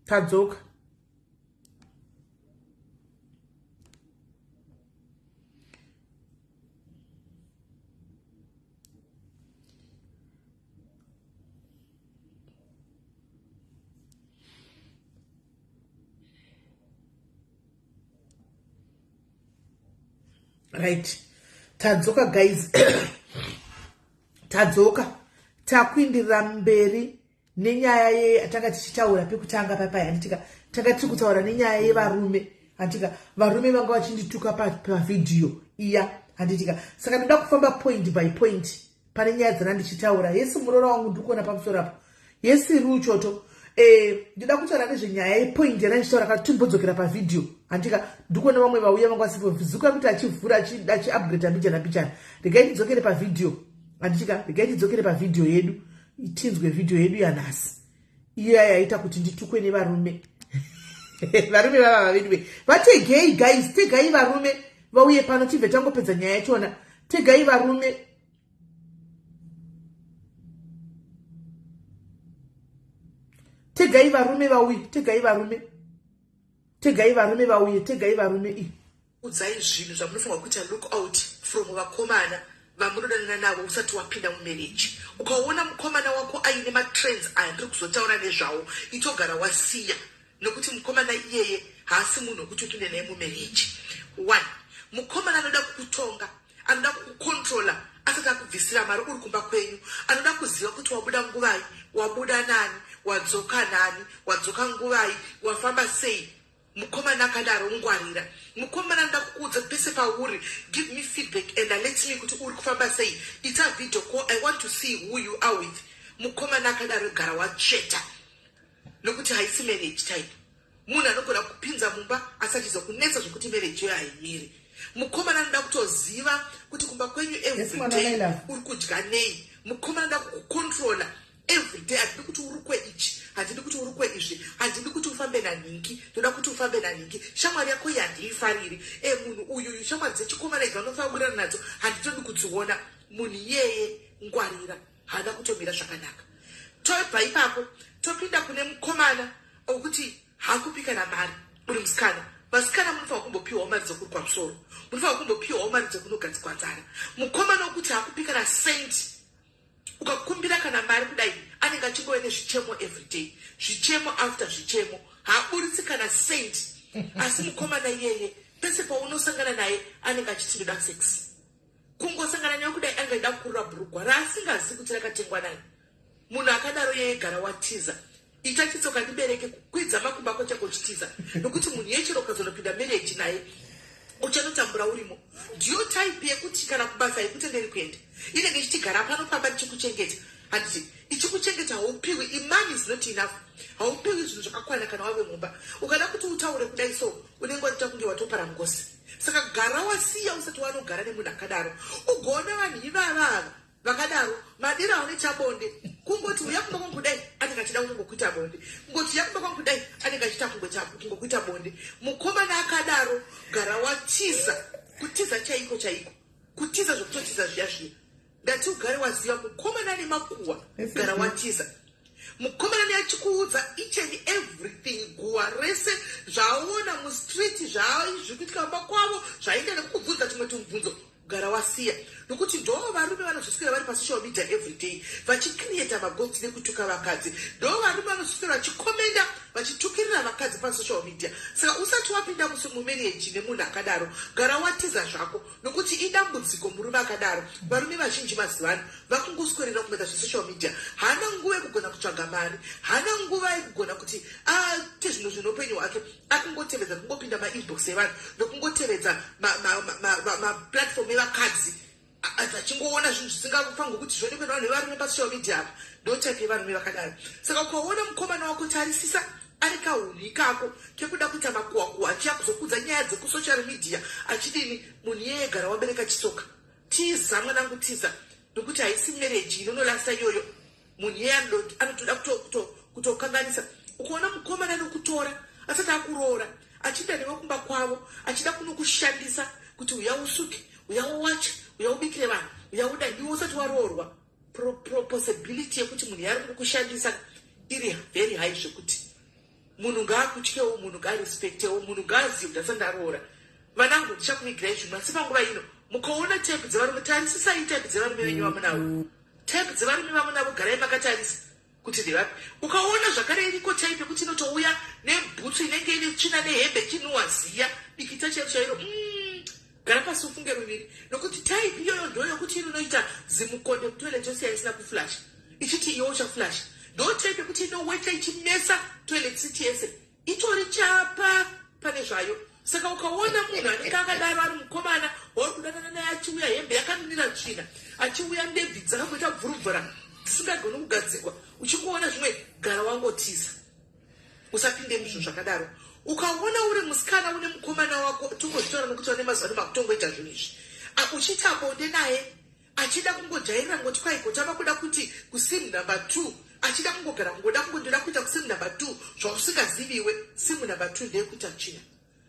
Tadzoka. Right, tadzoka guys. Tadzoka, takuindirira mberi nenyaya yatanga tichitaura pekutanga papai, handitika? Tanga tiri kutaura nenyaya yevarume, handitika? Varume vanga vachindituka pavhidhiyo iya, handitika? Saka ndoda kufamba point by point pane nyaya dzana ndichitaura. Yesi, muroora wangu, ndikuona pamusoro apo. Yesi, ruchoto. Ndida kutaura nezvenyaya yepoint yana ndichitaura kana timbodzokera pavhidhiyo, handika? Ndikuona vamwe vauya vanga vasipo, zuka kuti achivhura, achiupgrade mbichana mbichana. Regai tidzokere pavhidhiyo, handitika? Regai tidzokere pavhidhiyo yedu, tinzwe vhidhiyo yedu yanhasi iya yaita kuti nditukwe nevarume. Varume vava vaveduve, vategei guys, tegai varume vauye pano, tibve tangopedza nyaya yachona. Tegai varume. Tegai varume vauye, tegai varume, tegai varume vauye, tegai varume i Udzai zvinhu zvamunofanirwa kuita look out from vakomana vamunodanana navo usati wapinda mumarriage. Ukaona mukomana wako aine matrends aya ndiri kuzotaura nezvawo, itogara wasiya, nekuti mukomana iyeye haasi munhu wekuti upinde naye mumarriage. One, mukomana anoda kukutonga, anoda kukucontrola asati akubvisira mari uri kumba kwenyu. Anoda kuziva kuti wabuda nguvai, wabuda nani, wadzoka nani, wadzoka nguvai, wafamba sei. Mukomana akadaro, ngwarira. Mukomana anoda kukuudza pese pauri, "Give me feedback and alert me kuti uri kufamba sei, ita video call, I want to see who you are with." Mukomana akadaro, gara watsveta, nokuti haisi marriage type. Munhu anogona kupinza mumba asi achizokunetsa zvekuti marriage iyoyo haimiri. Mukomana anoda kutoziva kuti kumba kwenyu everyday uri kudya nei. Mukomana anoda kukucontrola everyday. Handidi kuti urukwe ichi, handidi kuti urukwe izvi, handidi kuti ufambe nanhingi, ndoda kuti ufambe nanhingi, shamwari yako iyi handiifariri. Munhu uyuyu, shamwari dzechikomana idzi vanofanira nadzo, handitodi kudziona. Munhu iyeye, ngwarira, haana kutomira zvakanaka. Tobva ipapo topinda kune mukomana wekuti hakupi kana mari uri musikana. Vasikana munofanira kumbopiwawo mari dzekurukwa musoro, munofanira kumbopiwawo mari dzekunogadzikwa nzara. Mukomana wekuti hakupi kana sendi, ukakumbira kana mari kudai, anenge achingove nezvichemo everyday, zvichemo after zvichemo, haaburitsi kana cent. Asi mukomana iyeye, pese paunosangana naye anenge achiti, "Ndoda sex." Kungosangana naye kudai, anenge achida kukurura bhurugwa raasingazivi kuti rakatengwa nani. Munhu akadaro yeye, gara watiza. Ita chitsoka ndibereke, kukwidza makumbo ako chako uchitiza, nokuti munhu yechero ukazonopinda marriage naye, uchanotambura urimo. Ndiyo type yekuti kana kubasa haikutenderi kuenda, inenge ichitigara pano pamba ndichikuchengeta, handiti? Ichikuchengeta, haupiwi imani is not enough, haupiwi zvinhu zvakakwana. Kana wave mumba, ukada kuti utaure kudai so, unenge watoita kunge watopara ngosi. Saka gara wasiya usati wanogara nemunhu akadaro. Ugoona vanhu ivava ava vakadaro, madiro anoita bonde, kungoti uya kumba kwangu kudai, anenge achida kungokuita bonde. Kungoti uya kumba kwangu kudai, anenge achiita kungokuita bonde. Mukomana akadaro, gara watiza, kutiza chaiko chaiko, kutiza zvokutotiza zviya zviya. Ndati ugare waziva, mukomana ane makuhwa, gara watiza. Mukomana neachikuudza each and everything, guwa rese, zvaaona mustreet, zvazviri kuitika mumba kwavo, zvainda nekukubvunza tumwe tumubvunzo, gara wasiya, nokuti ndo varume vanozoswera vari pasocial media everyday vachicreata magotsi nekutuka vakadzi. Ndo varume vanozoswera vachikomenda, vachitukirira vakadzi pasocial media. Saka usati wapinda mumarriage nemunhu akadaro, gara watiza zvako, nokuti idambudziko murume akadaro. Varume vazhinji mazuva ano vakungoswerera kungoita zvesocial media. Haana nguva yekugona kutsvaga mari, haana nguva yekugona kuti aite zvinhu zvinoupenyu hwake. Akungotevedza, kungopinda mainbox evanhu nokungotevedza maplatform evakadzi, achingoona zvinhu zvisingafanirwi kuti zvionekwe nevanhu vevarume pasocial media apa. Ndo type yevarume vakadaro. Saka ukaona mukomana wako, tarisisa ari kahunhu ikako kekuda kuita makuhwakuhwa, achiya kuzokudza nyaya dzekusocial media achidini, munhu iyeye gara wabereka chisoka. Tiza mwanangu, tiza, nokuti haisi marriage inonolasta iyoyo. Munhu iyeye anotoda kutokanganisa. Ukaona mukomana anokutora asati akuroora, achienda newe kumba kwavo, achida kunokushandisa kuti uya usuke, uya uwache, uya ubikire vanhu, uya uda, iwe usati waroorwa, possibility yekuti munhu yari kukushandisa iri very high zvekuti. Munhu ngaakutyewo, munhu ngaarespektewo, munhu ngaazive kuti asati ndaroora. Vanangu, ndichakuvigirai zvimwe, asi panguva ino mukaona type dzevarume, tarisisai type dzevarume venyu vamunavo. Type dzevarume vamunavo, garai makatarisa kuti ndevapi. Ukaona zvakare iriko type yekuti inotouya nebhutsu inenge ine tsvina nehembe ichinhuhwa ziya, dikita chairo chairo, gara pasi ufunge ruviri, nokuti type iyoyo ndo yokuti inonoita zimukonde mutoilet yosiya isina kuflush, ichiti iwe uchaflush. Ndo type yekuti inoweta ichimesa toilet seat yese, itori chapa pane zvayo. Saka ukaona munhu anenge akadaro ari mukomana wauri kudanana naye, achiuya hembe yakanunira tsvina, achiuya ndebvi dzakamboita bvurubvura dzisingagoni kugadzikwa, uchingoona zvimwe, gara wangotiza, usapinde muzvinhu zvakadaro. Ukaona uri musikana une mukomana wako, tongozvitaura nokuti vane mazuva ano makutongoita zvinhu izvi, uchiita bonde naye, achida kungojairira ngoti kwaiko tava kuda kuti kusim number 2, achida kungogara kungoda kungondoda kuita kusim number 2 zvausingaziviwe. Sim number 2 ndeyekuita tsvina,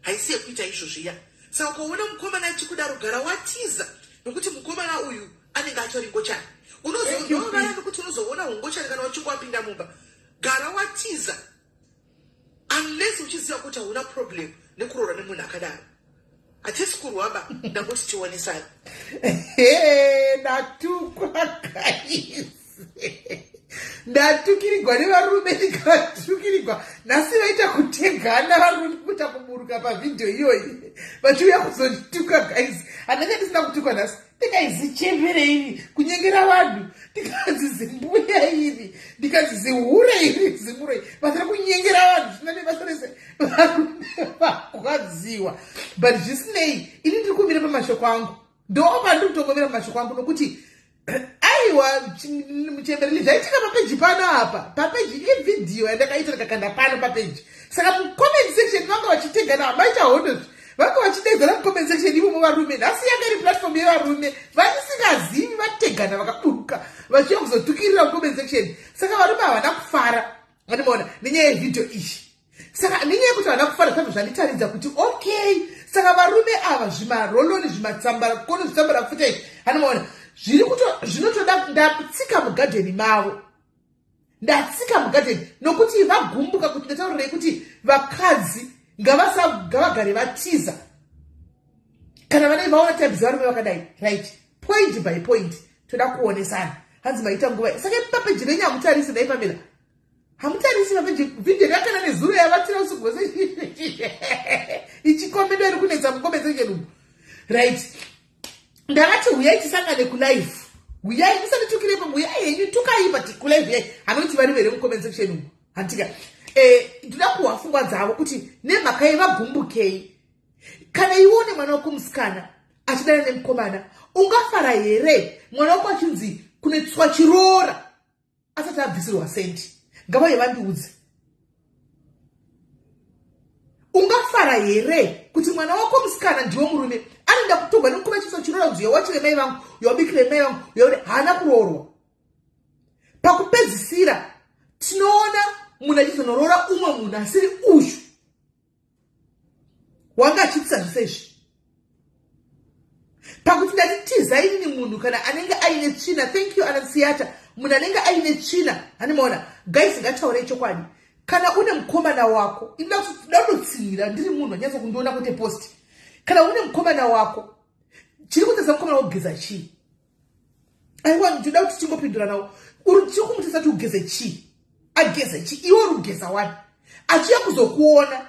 haisi yekuita izvo zviya. Saka ukaona mukomana achikudaro, gara watiza, nokuti mukomana uyu anenge atori ngochani. Unozovaya nokuti unozoona ungochani kana uchinge wapinda mumba. Gara watiza unless uchiziva kuti hauna problem nekuroora nemunhu akadaro. Hatisi kurwaba, ndangoti tionesani. Ndatukwa guys, ndatukirigwa nevarume, ndikatukirigwa nhasi. Vaita kutegana varume, kuita kuburuka pavhidhiyo iyoyi vachiuya kuzondituka. Guys, handanga ndisina kutukwa nhasi. Ndikaizi chembere iri kunyengera vanhu, ndikanzi zimbuya iri, ndikanzi zihure iri, zimuro iri, basa rekunyengera vanhu zvisina nebasa rese. Varume vakwadziwa, but zvisinei, ini ndiri kumira pamashoko angu, ndo pandiri kutongomira pamashoko angu, nokuti aiwa, muchembereli, zvaitika papeji pano apa, papeji ivhidhiyo yandakaita ndikakanda pano papeji. Saka mucomment section vanga vachitegana, hamaita hondo, vanga vachidedzera mucomment section imomo varume. Nhasi yanga iri platform yevarume vandisingazivi, vategana vakaburuka vachiuya kuzotukirira mucomment section. Saka varume havana kufara, vandimaona nenyaya yevhidhiyo iyi. Saka nenyaya yekuti havana kufara, zvabva zvanditaridza kuti okay, saka varume ava zvimaroloni, zvimatsambara kono, zvitsambara futa izvi, handimaona zviri kuto zvinotoda ndatsika mugadheni mavo, ndatsika mugadheni, nokuti vagumbuka kuti ndataurira kuti vakadzi ngavagare vatiza kana vanenge vaona type dzevarume vakadai. Right, point by point toda kuonesana. Hanzi maita nguva, saka papeji renyu hamutarisi. Dai Pamela hamutarisi papeji, vhidhiyo yakana nezuro yavatira usiku hwese ichikomendo iri kunetsa mucomment section umu. Right, ndakati huyai tisangane kulive, huyai, musanditukirepo, huyai henyu, tukai, but kulive huyai. Hanoti vari here mucomment section umu? Handika ndoda kuhwa pfungwa dzavo kuti nemhaka yevagumbukei. Kana iwe une mwana wako musikana achidana nemukomana, ungafara here mwana wako achinzi kunetswa chiroora asati abvisirwa sendi? Ngavauye vandiudze. Ungafara here kuti mwana wako musikana ndiwo murume anoenda kutogwa nemukoma chiso chiroora, kunzi yawachire mai vangu, yawabikire mai vangu, yauri haana kuroorwa? Pakupedzisira tinoona munhu achizonoroora umwe munhu asiri uyu wanga achiitisa zvese izvi. Pakuti ndati tiza inini munhu kana anenge aine tsvina. Thank you, Anasiata. Munhu anenge aine tsvina, handimaona. Guys, ngataurei chokwadi. Kana une mukomana wako, inoda kutotsinhira, ndiri munhu anyatso kundiona kwete post. Kana une mukomana wako, chiri kutadza mukomana wokugeza chii? Aiwa, ndinoda kuti tingopindura nawo. Uri chiri kumutisa kuti ugeze chii? Ageze chii? Iwe uri kugeza wani, achiya kuzokuona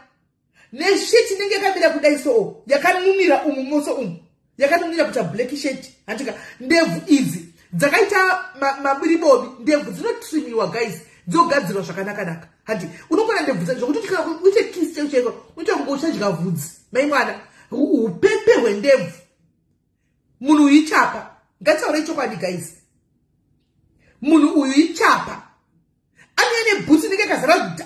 neshirt inenge yakamira kudai, so yakanunira umu moso umu, yakanunira kuita black shirt, handika? Ndebvu idzi dzakaita mabiribobi, ndebvu dzinotrimiwa guys, dzogadzirwa zvakanaka-naka, handi? Unongona ndebvu dzacho zvokuti kana uite kiss chaiko chaiko, unoita kunge uchadya vhudzi mai mwana, upepe hwendebvu. Munhu uyu ichapa, ngataurei chokwadi guys, munhu uyu ichapa. Anouya nebhutsu inenge yakazara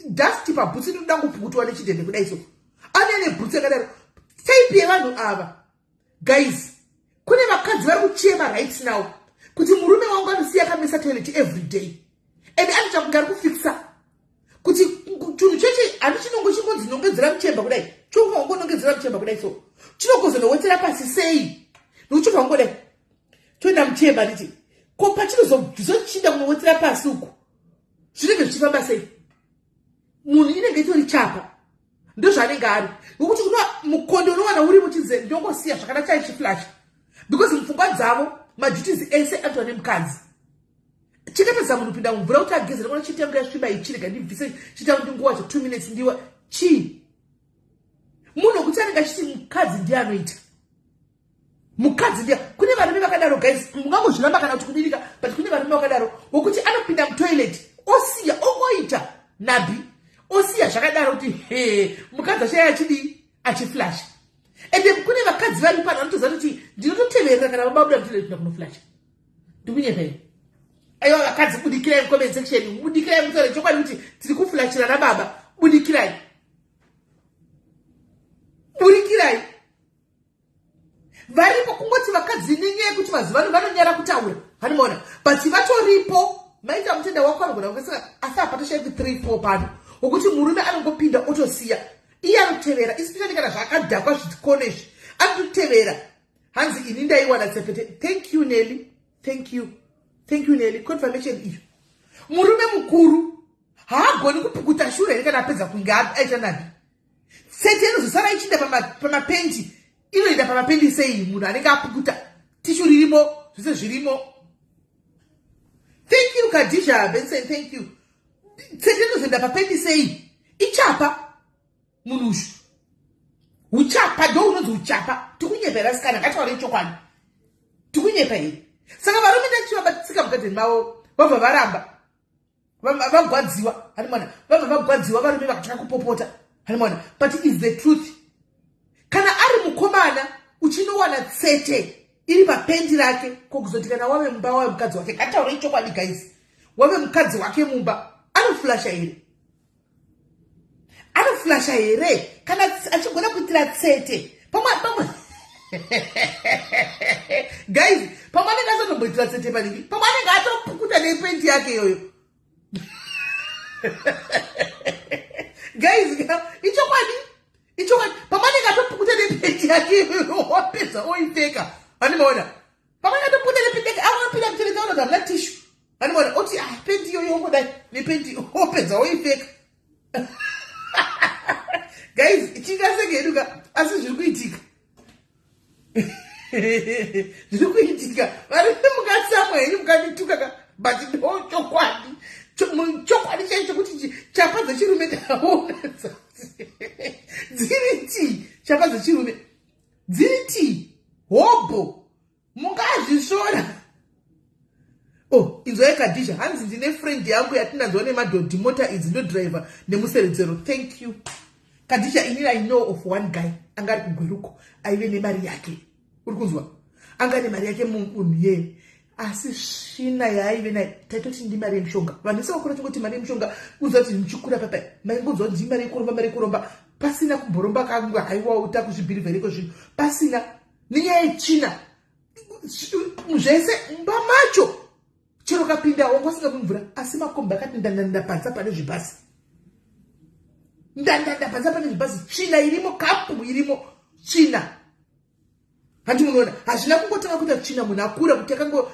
dust pabhutsu, inoda ngopukutwa nechidhende kudai, so anouya nebhutsu yakadaro. Type yevanhu ava guys, kune vakadzi vari kuchema right now kuti murume wangu anosiya akamisa toilet every day and anoita kunge ari kufikisa kuti chinhu cheche handi chinongo chingonzi nongedzera muchemba kudai, chongonongedzera muchemba kudai, so chinogozonowetera pasi sei? Nokuti chobva ngodai toenda muchemba, nditi ko pachinozochinda kunowetera pasi uku, zvinenge zvichifamba sei? Munhu inenge itori chapa, ndozvaanenge ari, nokuti una mukondo unowana uri muchinze ndongosiya zvakada chaichiflasha, because mupfungwa dzavo maduties ese anoitwa nemukadzi. Chingatadza munhu kupinda mumvura kuti ageze nekuona chiti yangu yasviba ichirega ndibvise chiti yangu ndinguva cha 2 minutes ndiwa chii? Munhu wekuti anenge achiti mukadzi ndiye anoita, mukadzi ndiye. Kune varume vakadaro, guys, mungangozviramba kana kuti kudidika, but kune varume vakadaro wokuti anopinda mutoilet osiya ongoita nabi, osiya zvakadaro kuti he, mukadzi achaya achidii, achiflasha. Ende kune vakadzi vari pano vanotoziva kuti ndinototeverera kana vababuda mutoilet kuenda kunoflasha. Ndikunyepa ini? Aiwa, vakadzi, budikirai mucomment section, budikirai mutaure chokwadi kuti tiri kuflashira nababa. Budikirai, burikirai, varipo. Kungoti vakadzi nenyaya yekuti mazuva ano vanonyara kutaura, hanimaona, but vatoripo. Maita mutenda wako anogona kueseka, asi hapatoshaipi 3 4 pano wokuti murume anongopinda otosiya, iye anotevera, especially kana zvaakadhakwa zvikono izvi, anototevera. Hanzi ini ndaiwana tsepete. Thank you, Nelly, thank you, thank you, Nelly. Confirmation iyo. Murume mukuru haagoni kupukuta shure here kana apedza kunge aita nabi? Tsete inozosara ichinda pamapendi. Inoenda pamapendi sei munhu anenge apukuta? Tishu ririmo, zvese zvirimo. Thank you, Kadisha Benson, thank you. Tsete inozoenda papendi sei? Ichapa munhu ushu, uchapa, ndo unonzi uchapa. Tikunyepera sikana, ngataurei chokwadi, tikunyepa here? Saka varume ndachivabatsika mugadheni mavo, vabva varamba, vagwadziwa, hanimona, vabva vagwadziwa varume, vakatanga kupopota, hanimona. But is the truth, kana ari mukomana uchinowana tsete iri papendi rake, kokuzoti kana wave mumba, wave mukadzi wake? Ngataurei chokwadi, guys, wave mukadzi wake mumba, anoflasha here? Anoflasha here kana achigona kuitira tsete pamwe? Pamwe, guys, pamwe anenge asatomboitira tsete paningi, pamwe anenge atopukuta nependi yake iyoyo. Guys, ichokwadi, ichokwadi, pamwe anenge atopukuta nependi yake iyoyo, wapedza oipfeka, animaona. Pamwe atopukuta nependi yake, anopinda mutoilet, aona hamuna tishu, animaona, oti, "Ah, pendi iyoyo," ongodai nependi, opedza oipfeka. Guys, tingaseke hedu ka, asi zviri kuitika, zviri kuitika. Varume, mukatsamwa henyu, mukandituka ka, but ndo chokwadi, chokwadi chaicho kuti chapa dzechirume taona dziri tii, chapa dzechirume dziri tii hobho, mungazvisvora. Oh, inzwai Kadisha, hanzi ndine friend yangu yatinanzwa nemadhodhi, mota idzi ndodriver nemuseredzero. Thank you, Kadisha. Inini I know of one guy anga ari kuGweruko, aive nemari yake, uri kunzwa, anga nemari yake munhu yeye, asi svina yaaive nayo taitoti ndi mari yemushonga. Vanhu vese vakura chingoti mari yemushonga. Uziva kuti muchikura papa maingonzwa kuti ndi mari yekuromba, mari yekuromba, pasina kumboromba kangu. Haiwa, takuzvibhirivha iriko zvinhu pasina nenyaya yetsvina zvese mumba macho. Chero kapinda wanga usingamwi mvura, asi makombi akati ndandanda panza pane zvibhasi, ndandanda panza pane zvibhasi, tsvina irimo, kapu irimo, tsvina. Handi munoona, hazvina kungotanga kuita tsvina munhu akura, kuti akango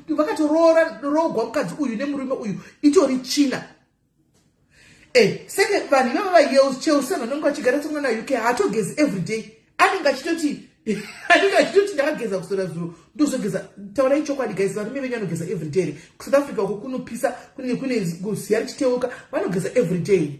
vakatoroora rogwa mukadzi uyu nemurume uyu, itori tsvina. Seke vanhu ivava vaChelsea vanenge vachigara tsemwana UK haatogezi everyday, anenge achitoti ndakageza kusora zuro, ndozogeza. Taurai chokwadi, guys, varume venyu vanogeza everyday here? KuSouth Africa uko kunopisa, kunenge kune ziya richiteuka, vanogeza everyday?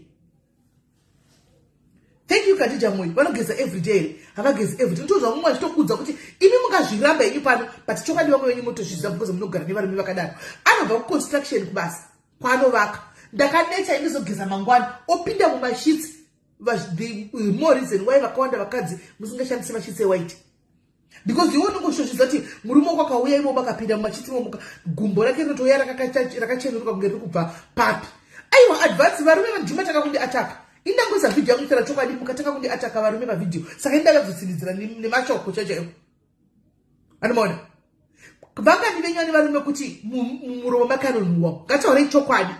Thank you, Kadija Moyo. Vanogeza everyday here? Havagezi everyday. Ndozva mumwe achitokudza kuti imi mungazviramba henyu pano, but chokwadi vamwe venyu motozviziva because munogara nevarume vakadaro. Anobva kuconstruction, kubasa kwaanovaka, ndakaneta, indizogeza mangwana, opinda mumashitsi. The more reason why vakawanda vakadzi musingashandisi mashitsi ewhite, because iwe unongoshoshedza kuti murume wako akauya imomo, akapinda mumachitsi imomo, gumbo rake rinotouya rakachenuruka kunge riri kubva papi. Aiwa, advance, varume vandima tanga kundi ataka. Indangoisa vhidhiyo yangu kutaura chokwadi, mukatanga kundi ataka varume pavhidhiyo, saka indakadzotsiridzira nemashoko chaichaiwo, anomaona. Vangani venyu vane varume kuti mumuromo make anonhuhwa? Ngataurei chokwadi,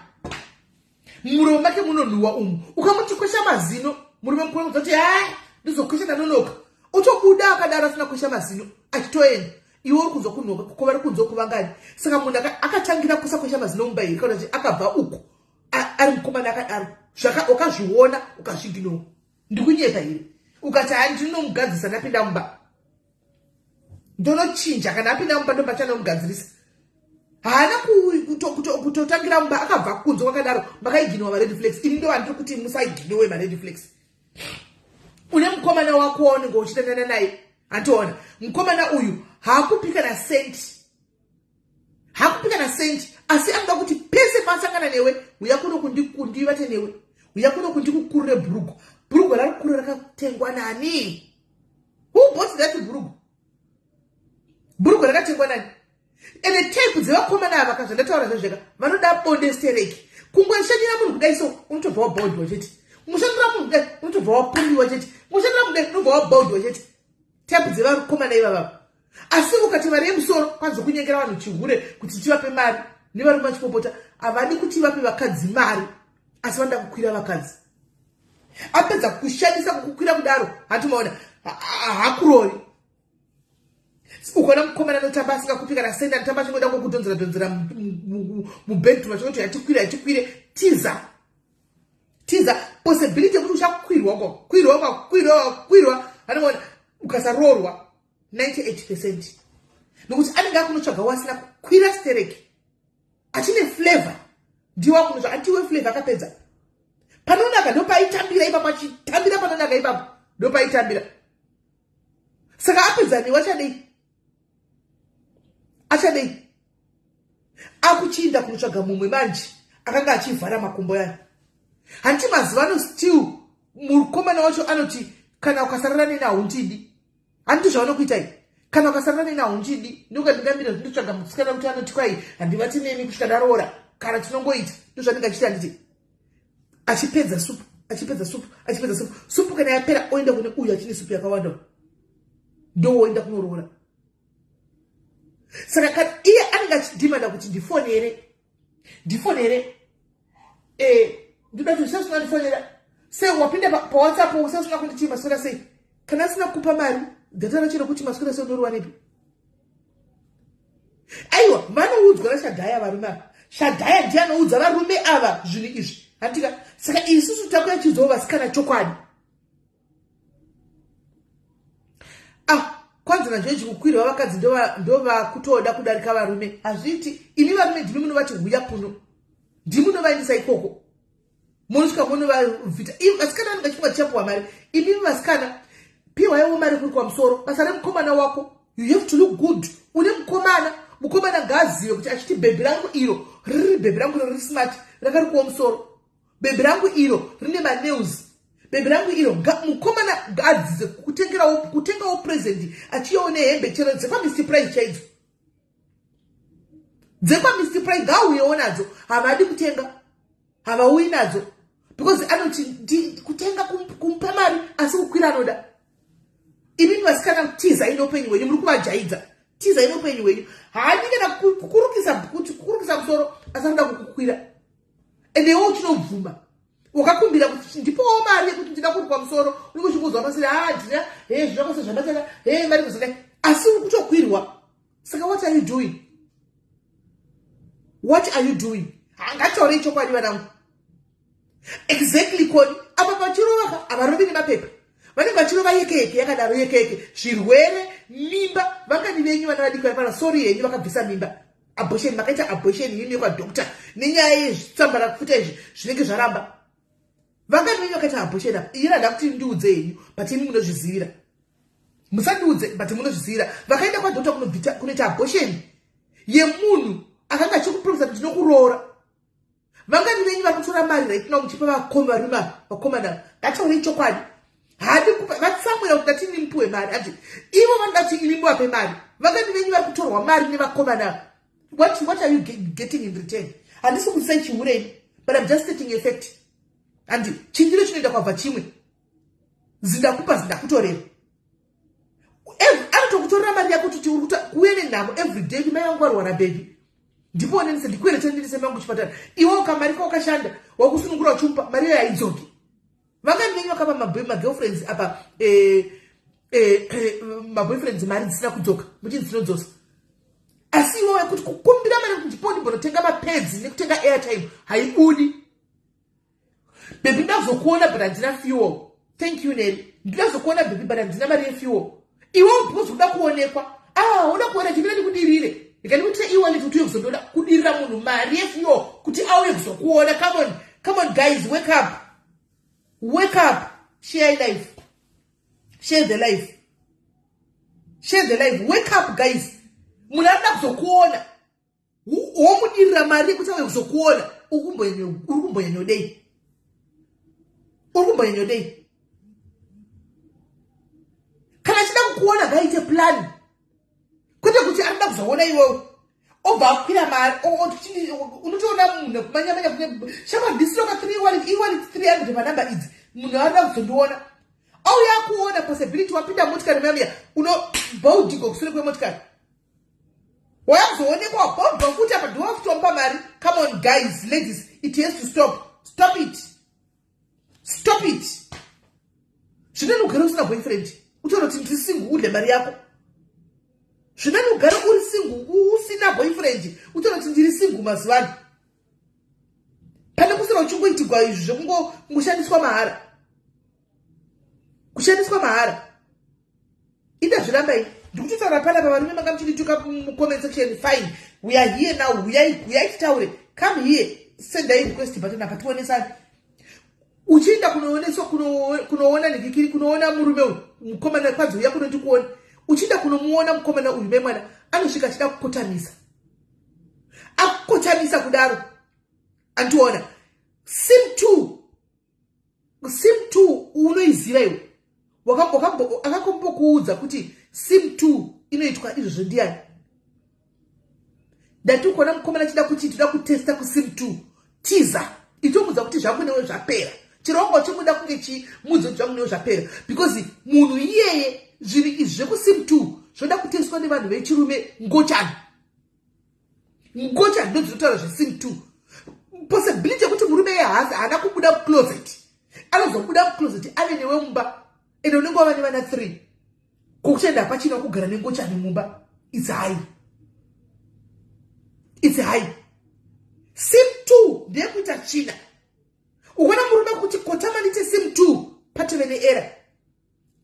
mumuromo make munonhuhwa umu. Ukamuti kwesha mazino, murume mukuru kuti, "Hai, ndizokwesha, ndanonoka," otobuda akadaro asina kwesha mazino, achitoenda. Iwe uri kunzwa kunhuhwa ko vari kunzwa kuvangani? Saka munhu akatangira kusakwesha mazino mumba here, kana kuti akabva uku ari mukomana akadaro? Wakazviona ukazviignowa. Ndikunyepa here? Ukati handinomugadzirisa ndapinda mumba, ndonochinja. Kana apinda mumba, ndomba chanomugadzirisa. Haana kutotangira mumba, akabva kunze kwakadaro. Makaignowa mared flags. Ini ndo vandiri kuti musaignowe mared flags. Une mukomana wako waunenge uchidanana naye, handiona mukomana uyu haakupi kana cent, hakupi kana cent, asi anoda kuti pese paasangana newe, uya kuno kundivate newe, uya kuno kundikukurure bhurugu. Bhurugu rari kukuru rakatengwa nani? Who bought that bhurugu? Bhurugu rakatengwa nani? Ende type dzevakomana ava, kazvandataura zvezveka, vanoda bonde stereki. Kungoshanyira munhu kudai so, unotobva wabhaudhiwa chete. Kungoshandira munhu kudai, unotobva wapumbiwa chete. Kungoshandira munhu kudai, unobva wabhaudhiwa chete. Type dzevakomana ivavava. Asi ukati mari yemusoro, kwanzi kunyengera vanhu chihure kuti tivape mari. Nevarume vachipopota, havadi kuti vape vakadzi mari, asi vanoda kukwira vakadzi. Apedza kushandisa, kukukwira kudaro, hatimaona hakurori. Ukaona mukomana anotamba asingakupi kana sendi, anotamba achingoda kukudhonzera dhonzera mubedroom, achingoti atikwire, atikwire, tiza, tiza. Possibility yekuti uchakwirwa, kwakwirwa, kwakwirwa, kwakwirwa, anoona ukasaroorwa 98%, nokuti anenge akunotsvaga wasina kukwira stereki, achine flavor. Ndiwo akunotsvaga atiwe flavor. Akapedza panonaka, ndopaitambira ipapo, achitambira panonaka ipapo, ndopaitambira. Saka apedza newe, achadei? Achadei? Akuchiinda kunotsvaga mumwe manje akanga achivhara makumbo yayo. Handiti mazuva ano still mukomana wacho anoti kana ukasarara neni haundidi? Handiti zvavanokuitai? Kana ukasarara neni haundidi. Ndokandingamira ndinotsvaga musikana kuti anoti kwai handivati neni kusvika ndaroora, kana tinongoita. Ndozvanenge achiita, handiti? Achipedza supu, achipedza supu, achipedza supu. Supu kana yapera, oenda kune uyu achine supu yakawanda, ndowoenda kunoroora. Saka kana iye anenge achidhimanda kuti ndifonere, ndifonere, ndoda kuti usasina ndifonera sei, wapinda paWhatsApp usasina kunditi maswera sei. Kana asina kupa mari, data racho rekuti maswera sei unoriwanepi? Aiwa, vanoudzwa naShadhaya varume ava. Shadhaya ndiye anoudza varume ava zvinhu izvi, handika? Saka isusu takuya chiudzawo vasikana chokwadi. Ah, kwanzi naJoji, kukwirwa vakadzi ndovakutoda kudarika varume. Hazviiti. Imi varume ndimi munovati huya kuno, ndimi munovaendesa ikoko, munosvika munovavhita. Vasikana vanenge vachifunga tichapuwa mari. Imimi vasikana, piwaiwo mari kuri kwamusoro. Basa remukomana wako, you have to look good. Une mukomana, mukomana ngaazive kuti achiti bhebhi rangu iro riri, bhebhi rangu iro riri smart, rakarikuwa musoro, bhebhi rangu iro rine manails, bhebhi rangu iro. Mukomana ngaadzidze kutengawo present, achiyawo nehembe chero dzekwaMr Price chaidzo, dzekwaMr Price ngaauyewo nadzo. Havadi kutenga, havauyi nadzo, because anoti kutenga kumupa mari, asi kukwira anoda. Imimi vasikana, tizai neupenyu hwenyu. Muri kuvajaidza. Tizai neupenyu hwenyu. Haadi kana kukurukisa musoro, asi anoda kukukwira. Ende iwe uchinobvuma, wakakumbira kuti ndipowo mari yekuti ndida kurukwa musoro, unenge uchingouzwa masiri, ha, ndina he zvinakose zvabatana he mari kuzodai, asi uri kutokwirwa. Saka what are you doing? What are you doing? Ngataurei chokwadi, vanangu. Exactly, koni apa vachirova, havarovi nemapepa, vanenge vachirova yeke yeke yakadaro, yeke yeke. Zvirwere, mimba. Vangani venyu vana vadiki vari pana, sorry henyu, vakabvisa mimba, abortion? Makaita abortion yini yekwadoctor nenyaya yezvitsamba rakufuta izvi zvinenge zvaramba? Vangani venyu vakaita abortion apa? Iyena handa kuti ndiudze henyu, but imi munozvizivira. Musandiudze, but munozvizivira. Vakaenda kwadoctor kunoita abortion yemunhu akanga achikupromisa kuti ndinokuroora. Vangani venyu vari kutora mari right now muchipa varume, vakomana? Ngataurei chokwadi. Haadi kupa. Vatsamwira kuti ndatini mupiwe mari ati ivo vanoda kuti imi muvape mari. Vangani venyu vari kutorwa mari nevakomana? What are you getting in return? Handisi kuisai chiureni, but I'm just stating a fact. Handi chindiro chinoenda kwabva chimwe. Zindakupa, zindakutorera. Anotokutorera mari yako kuti kuuye nenhamo everyday. Mai vangu varwara, baby, ndiponenise, ndikwerete, ndindise mangu chipatara. Iwe ukamari kawakashanda wakusunungura uchimupa mari iyo, haidzoki. Vangani venyu vakapa magirlfriends apa, maboyfriends mari dzisina kudzoka, muchinzi tinodzosa? Asi iwewe kuti kukumbira mari kuti ndipo ndimbonotenga mapedzi nekutenga airtime, haibudi. Baby, ndakuzokuona, but handina fuel. Thank you, Neri. Ndinozokuona, baby, but handina mari yefuel. Iwe, because uda kuonekwa, ah, uda kuona, chimira ndikudirire, ndikandikuitira e-wallet kuti uye kuzondoda kudirira munhu mari yefuel kuti auye kuzokuona. Come on, come on, guys, wake up, wake up. Share life, share the life, share the life. Wake up, guys. Munhu arida kuzokuona, womudirira mari yekuti auye kuzokuona. Uri kumbonyanyodei? Uri kumbonyanyodei? Kana achida kukuona, ngaite plan, kwete kuti arida kuzoona iwewe, obva akwira mari. Unotoona munhu kumanyamanya kune shama ndisiroka 3 e-wallet 300 panamba idzi. Munhu arida kuzondiona, auya akuona. Possibility wapinda motikari muyamiya, unobhaudhigwa kusure kwemotikari, wayazoonekwa wabhaudhigwa futi apa, ndiwafutomupa mari. Come on, guys, ladies, it has to stop. Stop it, stop it. Zvinani ugare usina boyfriend, utaura kuti ndiri single, udle mari yako. Zvinani ugare uri single, usina boyfriend, utaura kuti ndiri single mazuva ano, pane kusira uchingoitigwa izvi zvekungoshandiswa mahara, kushandiswa mahara. Indazvirambai, ndikutotaura panapa. Varume manga muchindituka mucomment section, fine, we are here now. Huyai, huyai titaure. Come here, sendai request button apa, tionesani. Uchienda kunooneswa, kunoona ndikikiri, kunoona murume uyu, mukomana, kwanzi uya kuno ndikuona. Uchienda kunomuona mukomana uyu, memwana anosvika achida kukotamisa, akukotamisa kudaro, andiona sim 2, sim 2 unoiziva iwe? Akakombokuudza kuti sim 2 inoitwa izvozvo ndiani? Ndati ukaona mukomana achida kuti toda kutesta kusim 2, tiza. Itomudza kuti zvangu newe zvapera. Chero wanga uchimuda kunge chimudza kuti zvangu newe zvapera, because munhu iyeye, zvinhu izvi zvekusim 2 zvoda kuteswa nevanhu vechirume. Ngochani, ngochani ndo dzinotaura zvesim 2. Possibility yekuti murume iye haasi, haana kubuda mucloset, anozobuda mucloset ave newe mumba, ende unenge wava nevana 3. Kokuchenda hapachina kugara nengochani mumba. It's high, it's high. Sim 2 ndeyekuita tsvina. Ukaona murume kuti kotama ndite sim 2, patove neera,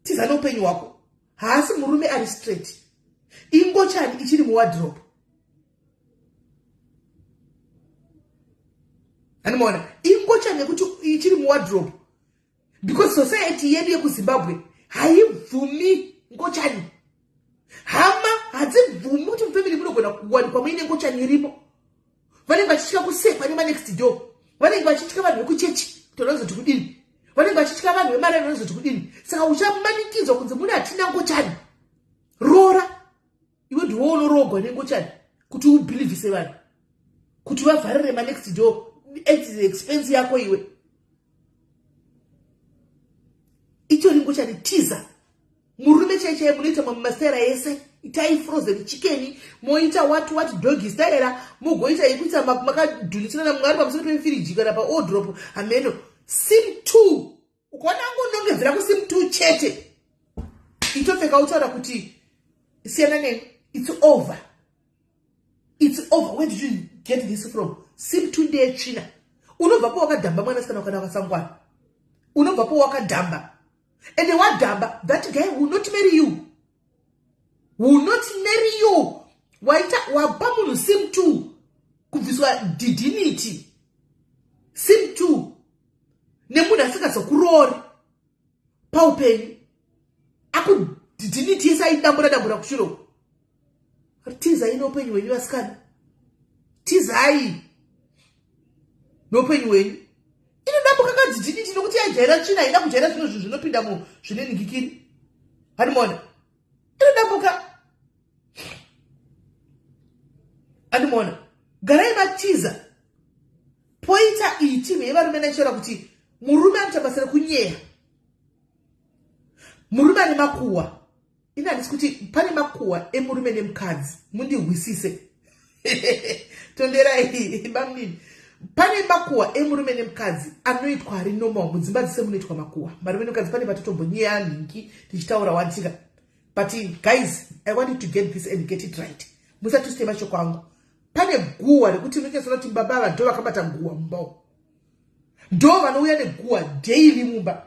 tiza neupenyu hwako. Haasi murume ari straight, ingochani ichiri muwardrobe. Anomaona ingochani yekuti ichiri muwardrobe, because society yedu yekuZimbabwe haibvumi ngochani. Hama hadzibvumi kuti mufamily munogona kuwanikwa muine ngochani irimo. Vanenge vachitya kusekwa nemanext door, vanenge vachitya vanhu vekuchechi kuti vanozoti kudini, vanenge vachitya vanhu vemarani vanozoti kudini. Saka uchamanikidzwa kunzi mune hatina ngochani, roora iwe, ndiwo unorogwa nengochani kuti ubhilivhise vanhu kuti vavharire manext door at the expense yako iwe. Itori ngochani, tiza. Murume chai chai munoita mamwe masera ese, itai frozen chicken, moita what what, doggy style, mugoita yekuita makadhunisirana mwari pamusoro pefiriji kana paodrop hameno. Sim 2, ukaona angonongedzera kusim 2 chete, itopfeka, utaura kuti siyana neni, it's over, it's over. Where did you get this from? Sim 2 ndeyetsvina. Unobva po wakadhamba, mwanasikana, kana wakasangwana unobva po wakadhamba. Ende wadhamba, that guy will not marry you, will not marry you. Waita wapa munhu sim 2, kubviswa dignity, sim 2 nemunhu asingazokuroori paupenyu, akudignity yese aidambura dambura kushuro. Tizai neupenyu hwenyu, vasikana, tizai neupenyu hwenyu. Inodambuka kadignity nokuti yajaira tsvina, haina kujaira zvino zvinhu zvinopinda muzvine ningikiri. Handimaona inodambuka, andimaona. Garai matiza. Poita iyi timu yevarume naichitaura kuti murume anoita basa rekunyeya, murume ane makuhwa. Ini handisi kuti pane makuhwa emurume nemukadzi, mundihwisise, tonderai bamunini. Pane makuhwa emurume nemukadzi anoitwa ari normal mudzimba dzise, munoitwa makuhwa varume nemukadzi. Pane patitombonyeya nhingi tichitaura watika. But guys, I want you to get this and get it right. Musatwiste mashoko angu. Pane guhwa rekuti unonyatsoona kuti baba ava ndo vakabata guhwa mumba umu. Ndo vanouya neguwa daily mumba.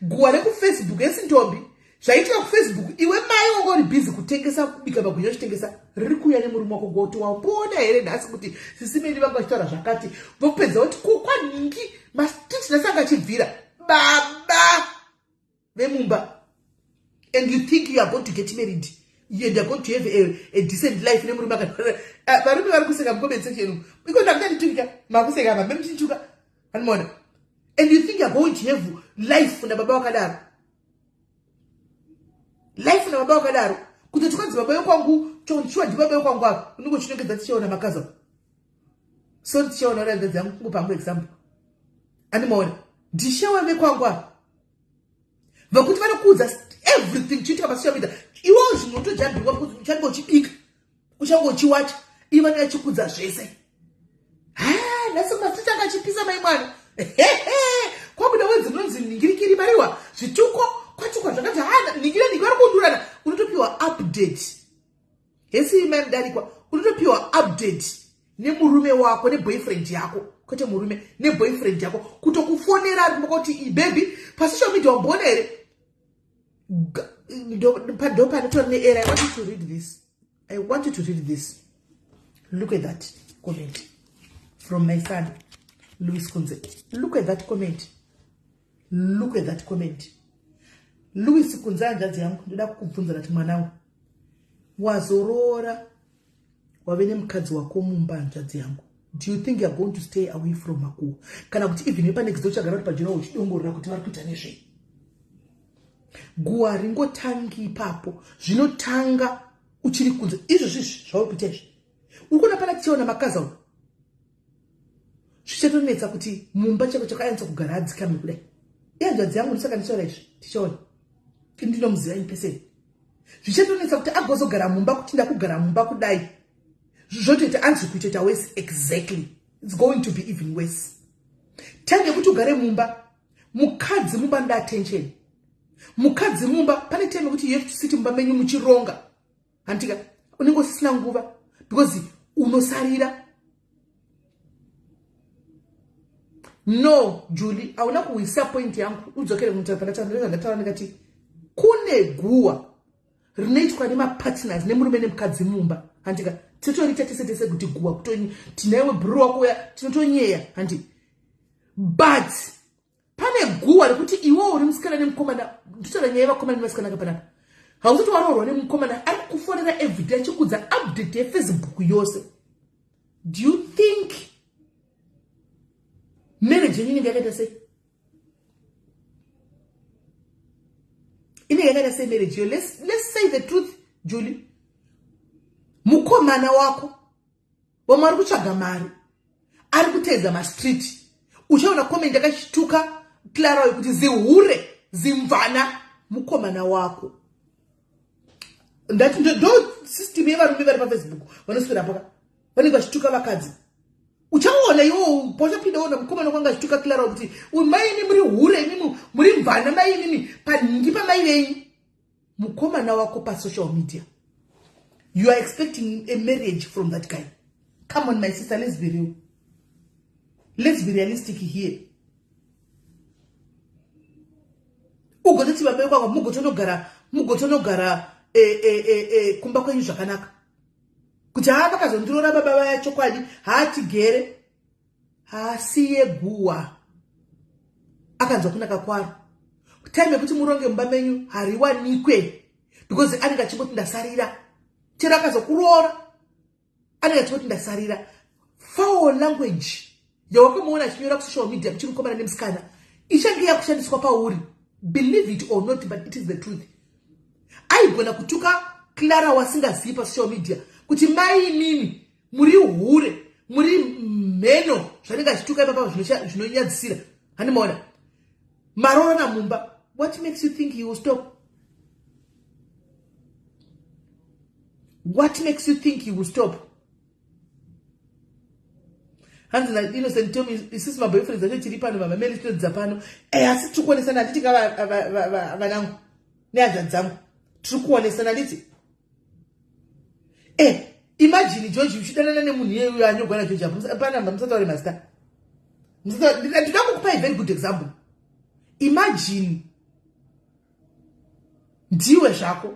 Guwa rekuFacebook esintombi zvaitika kuFacebook, iwe mai wanga uri busy kutengesa, kubika magwinya uchitengesa, riri kuuya nemurume wako goti wamboona here nhasi kuti sisimeni vanga vachitaura zvakati, vopedza voti ko kwanhingi mastreet nhasi anga achibvira baba vemumba. And you think you are going to get married and you are going to have a decent life nemurume akadaro? Varume vari kuseka mucomment section iko, ndakutanditurika makuseka apa memuchinchuka anomaona. And you think you are going to have life nababa wakadaro, life nababa wakadaro, kuti tikanzi baba vekwangu chonchiwa ndibaba vekwangu apa, unenge uchinongedza tichiona makaza. So tichiona hanzvadzi yangu, kungopa example, andimaona ndishewe vekwangu apa vekuti vanokuudza everything chiitika pasocial media. Iwewo zvinhu unotojambirwa kuti uchange uchibika, uchange uchiwacha, ivo vanenge vachikudza zvese. Ha, nhasi mastreet anga achipisa mai mwana, kwabuda wedzi rinonzi ningirikiri mariwa zvituko kwatukwa zvakati ha ningira ningi vari kundurana. Unotopiwa update hesi mai mudarikwa, unotopiwa update nemurume wako, neboyfriend yako, kwete murume, neboyfriend yako, kutokufonera ari kuti, "Baby, pasocial media wamboona here?" Ndo panotori neera. I want you to read this, I want you to read this. Look at that comment from my son Louis Kunze. Look at that comment, look at that comment. Louis Kunze, hanzvadzi yangu, ndoda kukubvunza kuti mwanangu, wazoroora, wave nemukadzi wako mumba, hanzvadzi yangu, do you think you are going to stay away from makuhwa, kana kuti even nepanext door uchagara kuti pajura uchidongorera kuti vari kuita nezvei? Guwa ringotangi ipapo, zvinotanga uchiri kunze. Izvozvizvi zvauri kuita izvi, uri kuona pana tichiona makaza uyu, zvichatonetsa kuti mumba chako chakanyatsa kugara adzikame kudai. Ihanzvadzi yangu, ndisaka ndichaura izvi, tichaona ndinomuziva in person. Zvichatonetsa kuti agozogara mumba, kuti ndakugara mumba kudai, zvotoita anzi kuitoita worse. Exactly, it's going to be even worse. Tange kuti ugare mumba, mukadzi mumba nda attention, mukadzi mumba pane time yekuti you have to sit mumba menyu muchironga, handika? Unenge usisina nguva because unosarira. No, Julie, hauna kuwisa point yangu. Udzokere kunotapandataura, ndikati kune guwa rinoitwa nemapartners, nemurume nemukadzi mumba, handika? Tinotoriita tese tese kuti guwa kutoni tinaiwe bhuru wako uya, tinotonyeya, handi? But pane guwa rekuti iwe uri musikana nemukomana. Nditotaura nyaya yevakomana nevasikana kapanapa. Hausati waroorwa nemukomana ari kukufonera everyday achikudza update yeFacebook yose. Do you think marriage yenyu inenge yakaita sei? Inenge yakaita sei marriage iyo? Let's say the truth, Julie. Mukomana wako vamwe ari kutsvaga mari, ari kuteedza mastreet. Uchaona comment akachituka Clara yekuti zihure, zimvana. Mukomana wako, ndati ndo system yevarume vari paFacebook vanoswera paka, vanenge vachituka vakadzi. Uchaona iwo pauchapinda ona mukomana kwanga achituka Clara kuti mai imi muri hure, imimi muri mvana, mai imimi panhingi pamai venyu. Mukomana wako pasocial media, you are expecting a marriage from that guy? Come on, my sister, let's be real, let's be realistic here. Ugototi baba vekwako, mugotonogara kumba kwenyu zvakanaka, kuti haa vakazondiroora baba vaya, chokwadi haatigere, haasiye guwa akanzwa kunaka kwaro. Time yekuti muronge mumba menyu hariwanikwe because anenge achingoti ndasarira. Chero akazokuroora anenge achingoti ndasarira. Foul language yawakamuona achinyora kusocial media kuchiri mukomana nemusikana ichange yakushandiswa pauri. Believe it or not, but it is the truth. Aigona kutuka Clara wasingazivi pasocial media kuti mai imimi muri hure, muri mheno, zvanenge achituka ipapa zvinonyadzisira, handimaona maroorana mumba. What makes you think he will stop? What makes you think he will stop? Hanzi naInnocent Tom, isusu maboyfriends acho tiri pano, vamameri tinodzidza pano. Asi tiri kuonesana, handiti ka vanangu nehanzvadzi dzangu? Tiri kuonesana, handiti? Imagine George uchidanana nemunhu iyeuyo anyogwa naGeorge apo panamba, musataure mazita. Ndinoda kukupai very good example. Imagine ndiwe zvako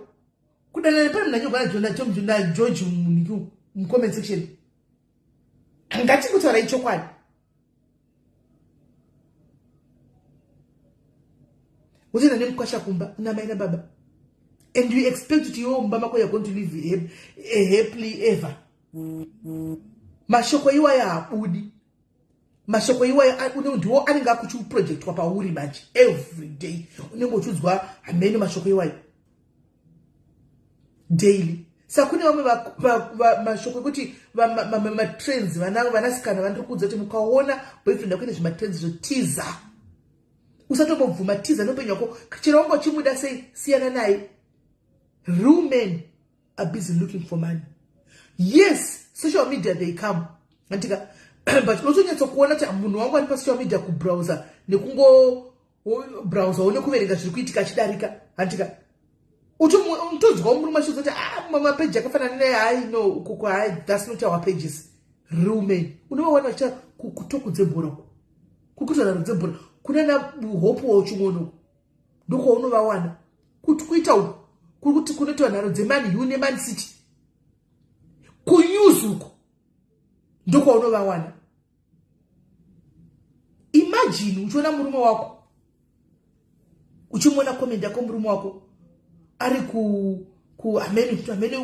kudanana pane munhu anyogwa naGeorge munhu mucomment section. Ngatikutaurai chokwadi. Uchienda nemukwasha kumba namai nababa and you expect kuti iwe mumba mako you're going to live happily ever. Mashoko iwayo haabudi. Mashoko iwayo ndiwo anenge akuchiprojectwa pauri manje every day. Unenge uchiudzwa hameno mashoko iwayo daily. Saka kune vamwe mashoko ekuti matrends, vanasikana vandiri kuudza kuti mukaona boyfriend yako ine zvimatrends zvotiza, usatombobvuma, tiza neupenyu hwako. Chero wanga uchimuda sei, siyana naye. Real men are busy looking for money. Yes, social media they come, andika, but unotonyatsokuona kuti munhu wangu ari pasocial media kubrowser nekungo browser nekuverenga zviri kuitika achidarika, handika. Utonzwa murume achiudza kuti ah, mapeji akafanana nehai no ukoko, hai, that's not our pages. Real men unovawana vachiita kutoku dzebhora uko, kukuita dzebhora kunana Hope Ching'ono, ndokwaunovawana kuti kuita uku kuri kuti kunoitwa nharo dzeMan U neMan City, kunews uko ndokwaunovawana. Imagine uchiona murume wako, uchimuona comment yako, murume wako ari ku hamene hamene,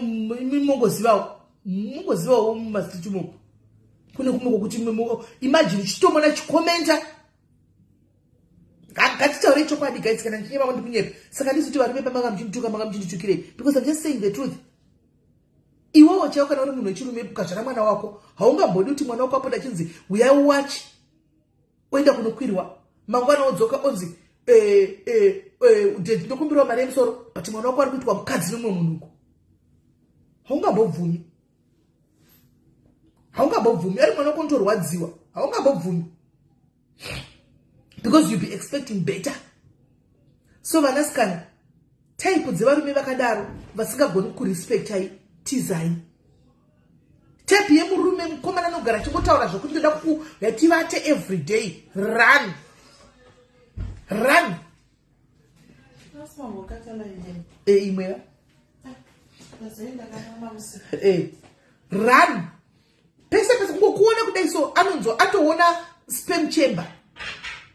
mongozivawo mongozivawo mumastreet umo kune kumwe kwokuti, imagine uchitomona chikomenta. Ngatitaurei chokwadi, guys. Kana ndichinyeva, ndikunyepa. Saka ndizoti varume pamanga muchindituka, manga muchinditukirei? Because I'm just saying the truth. Iwewo chaiwo, kana uri munhu wechirume, ukazvara mwana wako, haungambodi kuti mwana wako apoda achinzi uyai uwachi, oenda kunokwirwa, mangwana odzoka onzi eh, eh, eh, ndokumbirawo mari yemusoro, but mwana wako ari kuitwa mukadzi nemumwe munhu uko. Haungambobvumi, haungambobvumi. Ari mwana wako unotorwadziwa. Haungambobvumi because you be expecting better. So vanasikana, type dzevarume vakadaro vasingagoni kurespectai, tizai. Type yemurume mukomana anogara achingotaura zvokuti ndoda kutivate every day, run, run. Imwe run pese pese. Kungokuona kudai so, anonzwa atoona sperm chamber.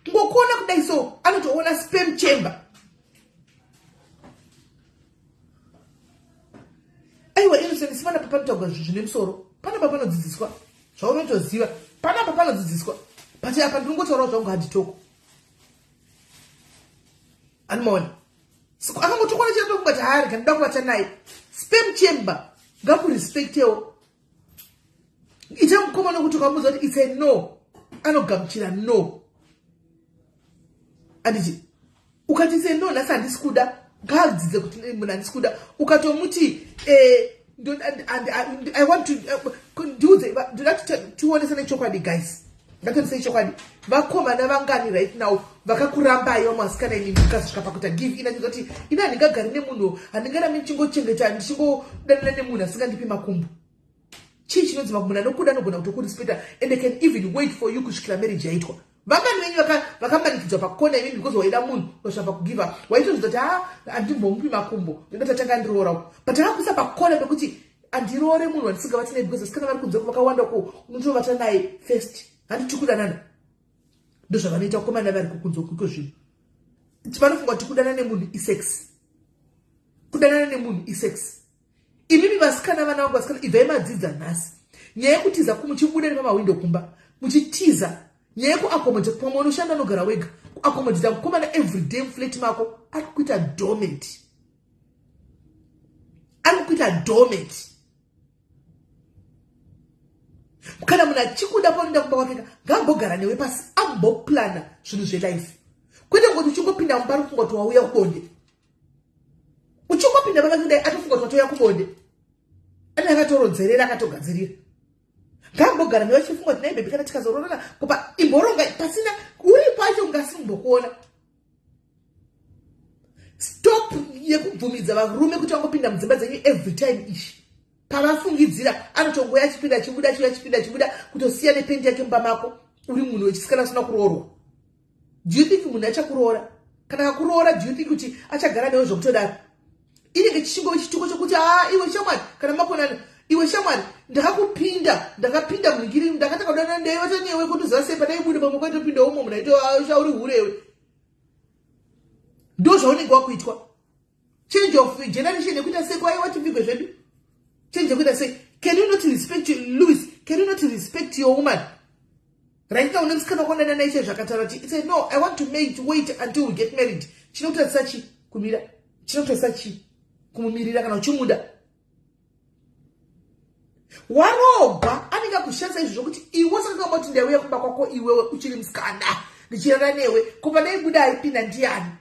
Kungokuona kudai so, anotoona sperm chamber. Aiwa, Innocent, si panapa panotaurwa zvinhu zvine musoro. Panapa panodzidziswa zvaunotoziva. Panapa panodzidziswa, but apa ndinongotaurawo zvangu handitoko. Anomaona akangotokwana chete kungati hari kana ndoda kuvata naye, sperm chamber. Ngakurespectewo. Ita mukomana wekuti ukamuudza kuti it's a no, anogamuchira no. Anditi ukati it's a no, nhasi handisi kuda, ngaadzidze kuti munhu handisi kuda. Ukatomuti I want to ndiudze, ndoda tionesane chokwadi, guys, ngationesei chokwadi. Vakomana vangani right now vakakurambai, vamwe vasikana imi, mukasvika pakuita give in, achizoti ini handingagari nemunhu, handingarami ndichingochengeta, ndichingodanana nemunhu asingandipi makumbo? Chii chinonzi munhu anokuda anogona kutokurespecta and can even wait for you kusvikira marriage yaitwa. Vangani venyu vakamanikidzwa pakona imimi because waida munhu, ukasvika pakugive up, waitozvidza kuti ha, handimbomupi makumbo, ndoda tatanga ndiroora, but akakuisa pakona pekuti andiroore munhu wandisingavati naye, because vasikana vari kunze vakawanda ko unotovata naye first, handiti kudanana. Ndozvavanoita vakomana vari kukunze kuko zvinhu. Vanofunga kuti kudanana nemunhu isex, kudanana nemunhu isex. Imimi vasikana, vana vangu vasikana, ibvai madzidza nhasi nyaya yekutiza, muchibuda nepamawindo kumba muchitiza. Nyaya yekuaccommodate, pamwe unoshanda, unogara wega, kuaccommodata mukomana everyday muflat mako, ari kuita doormat, ari kuita doormat. Kana munhu achikuda, paunoenda kumba kwake, ngaambogara newe pasi, amboplana zvinhu zvelife, kwete ngoti uchingopinda mumba ari kufunga kuti wauya kubonde. Uchingopinda mumba kudai, atofunga kuti watouya kubonde, ane akatorodzerera, akatogadzirira. Ngaambogara newe achifunga kuti nai baby, kana tikazororana kupa imboronga pasina uri pacho ungasimbokuona. Stop yekubvumidza varume kuti vangopinda mudzimba dzenyu every time. Ishi pavafungidzira, anotongoya achipinda achibuda, achiuya achipinda achibuda, kutosiya nependi yake mumba mako. Uri munhu wechisikana usina kuroorwa, do you think munhu achakuroora? Kana akakuroora, do you think kuti achagara newe zvokutodaro? Inenge chichingove chituko chokuti, "A, iwe shamwari," kana makonana, "Iwe shamwari, ndakakupinda, ndakapinda munhingiri, ndakatanga kudanana newe newe kundoziva sei padaibuda pamwe kwaitopinda umo munhu aitoauri hurewe." Ndo zvaunenge wakuitwa. Change of generation yekuita sei? Kwaiwa tibvigwe zvedu. Change yekuita sei? Can you not respect Louis? Can you not respect your woman right now? Une musikana wakonana naiche zvakataura kuti say, "No, I want to make wait until we get married." Chinokutarisa chi kumira? Chinokutarisa chi kumumirira kana uchimuda? Warobva anenge akushandisa izvo zvokuti iwe sakakamba kuti ndaiuya kumba kwako iwewe uchiri musikana ndichirara newe, ko padaibuda aipinda ndiani?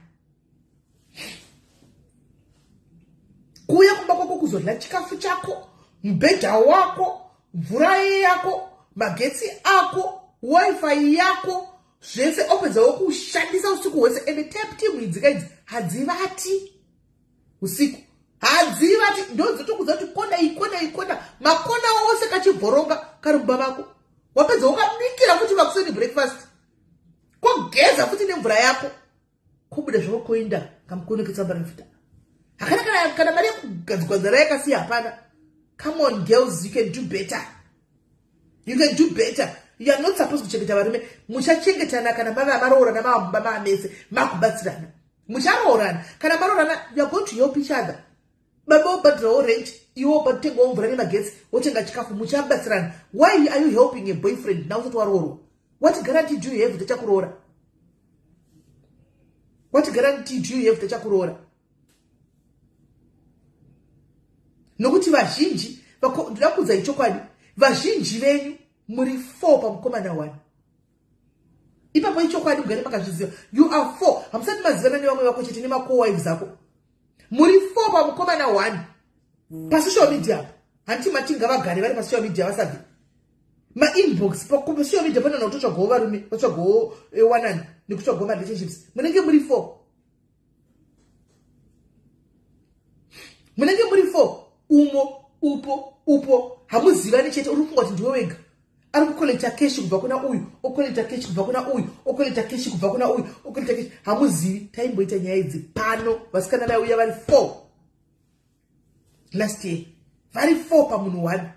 Kuuya kumba kwako kuzodya chikafu chako, mubhedha wako, mvura yako, magetsi ako, WiFi yako, zvese, opedzawo kushandisa usiku hwese. Ende type team idzika idzi hadzivati usiku, hadzivati. Ndodzotokudza kuti kona iyi, kona iyi, kona makona ose kachibhoronga kari mumba mako. Wapedza wakabikira futi makuseni breakfast, kogeza futi nemvura yako, kubuda zvako koinda kamukono ketsamba refuta. Hakana kana mari yekugadzigwa nzara yakasiya, hapana. Come on, girls, you can do better, you can do better. You are not supposed kuchengeta varume. Muchachengetana kana mava maroorana, mava mumba maamese, makubatsirana. Mucharoorana, kana maroorana, you are going to help each other. Baba wobhadhirawo rent, iwe wotengawo mvura nemagetsi, wotenga chikafu, muchabatsirana. Why are you helping a boyfriend now usati waroorwa? What guarantee do you have tachakuroora? What guarantee do you have tachakuroora? Nokuti vazhinji, ndoda kuudzai chokwadi, vazhinji venyu muri four pamukomana one. Ipapo ichokwadi, mugare makazviziva. You are four. Hamusati mazivana nevamwe vako chete, nemaco-wives ako. Muri four pamukomana one pasocial media apa. Handiti mati ngavagare vari pasocial media, vasabve mainbox pasocial media? Panana kutotsvagawo varume, vatsvagawo wanani nekutsvagawo marelationships. Munenge muri four, munenge muri four umo, upo upo hamuzivani chete. Uri kufunga kuti ndiwe wega. Ari kucollecta cash kubva kuna uyu, ocollecta cash kubva kuna uyu, ocollecta cash kubva kuna uyu, ocollecta cash. Hamuzivi. Taimboita nyaya idzi pano. Vasikana vaiuya vari four last year, vari four pamunhu one,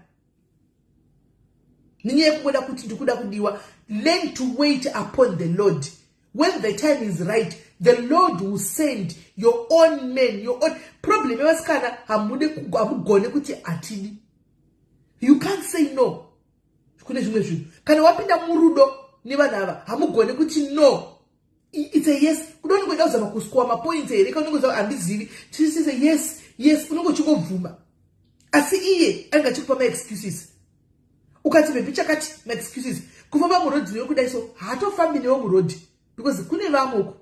nenyaya yekungoda kuti ndikuda kudiwa. Learn to wait upon the Lord. When the time is right, the Lord will send your own man, your own. Problem yevasikana, hamugone kuti hatidi. You can't say no kune zvimwe zvinhu. Kana wapinda murudo nevanhu ava, hamugone kuti no. It's a yes. Kuda unongoida kuzama kuscorer mapoints here? Kaunongoza handizivi chisise. Yes, unonge uchingobvuma, asi iye anenge achikupa maexcuses. Ukati, "Baby, chakati," maexcuses. Kufamba murodhi newe kudai so, haatofambi newe murodhi because kune vamwe uko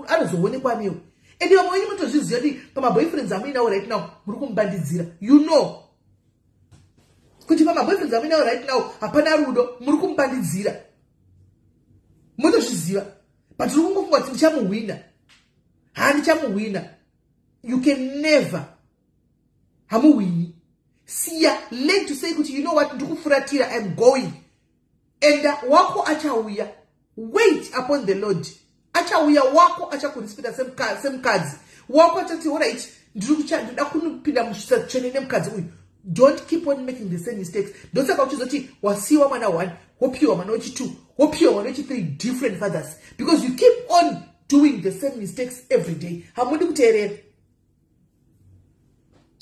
anozoonekwa newe. And vamwe venyu mutozviziva kuti pamaboyfriends amuinawo right now muri kumubandidzira. You know kuti pamaboyfriends amuinawo right now hapana rudo, muri kumubandidzira, mutozviziva. But uri kungofunga kuti ndichamuhwina, handichamuhwina. You can never, hamuhwini. Siya. Learn to say kuti, "You know what, ndikufuratira, I'm going." Enda, wako achauya. Wait upon the Lord, achauya wako, achakurespecta semukadzi wako. Achati, "Alright, ndinoda kunopinda mutsvene nemukadzi uyu." Don't keep on making the same mistakes. Ndosaka uchizoti wasiyiwa mwana one, wopiwa mwana wechi2, wopiwa mwana wechi3, different fathers, because you keep on doing the same mistakes every day. Hamudi kuteerera,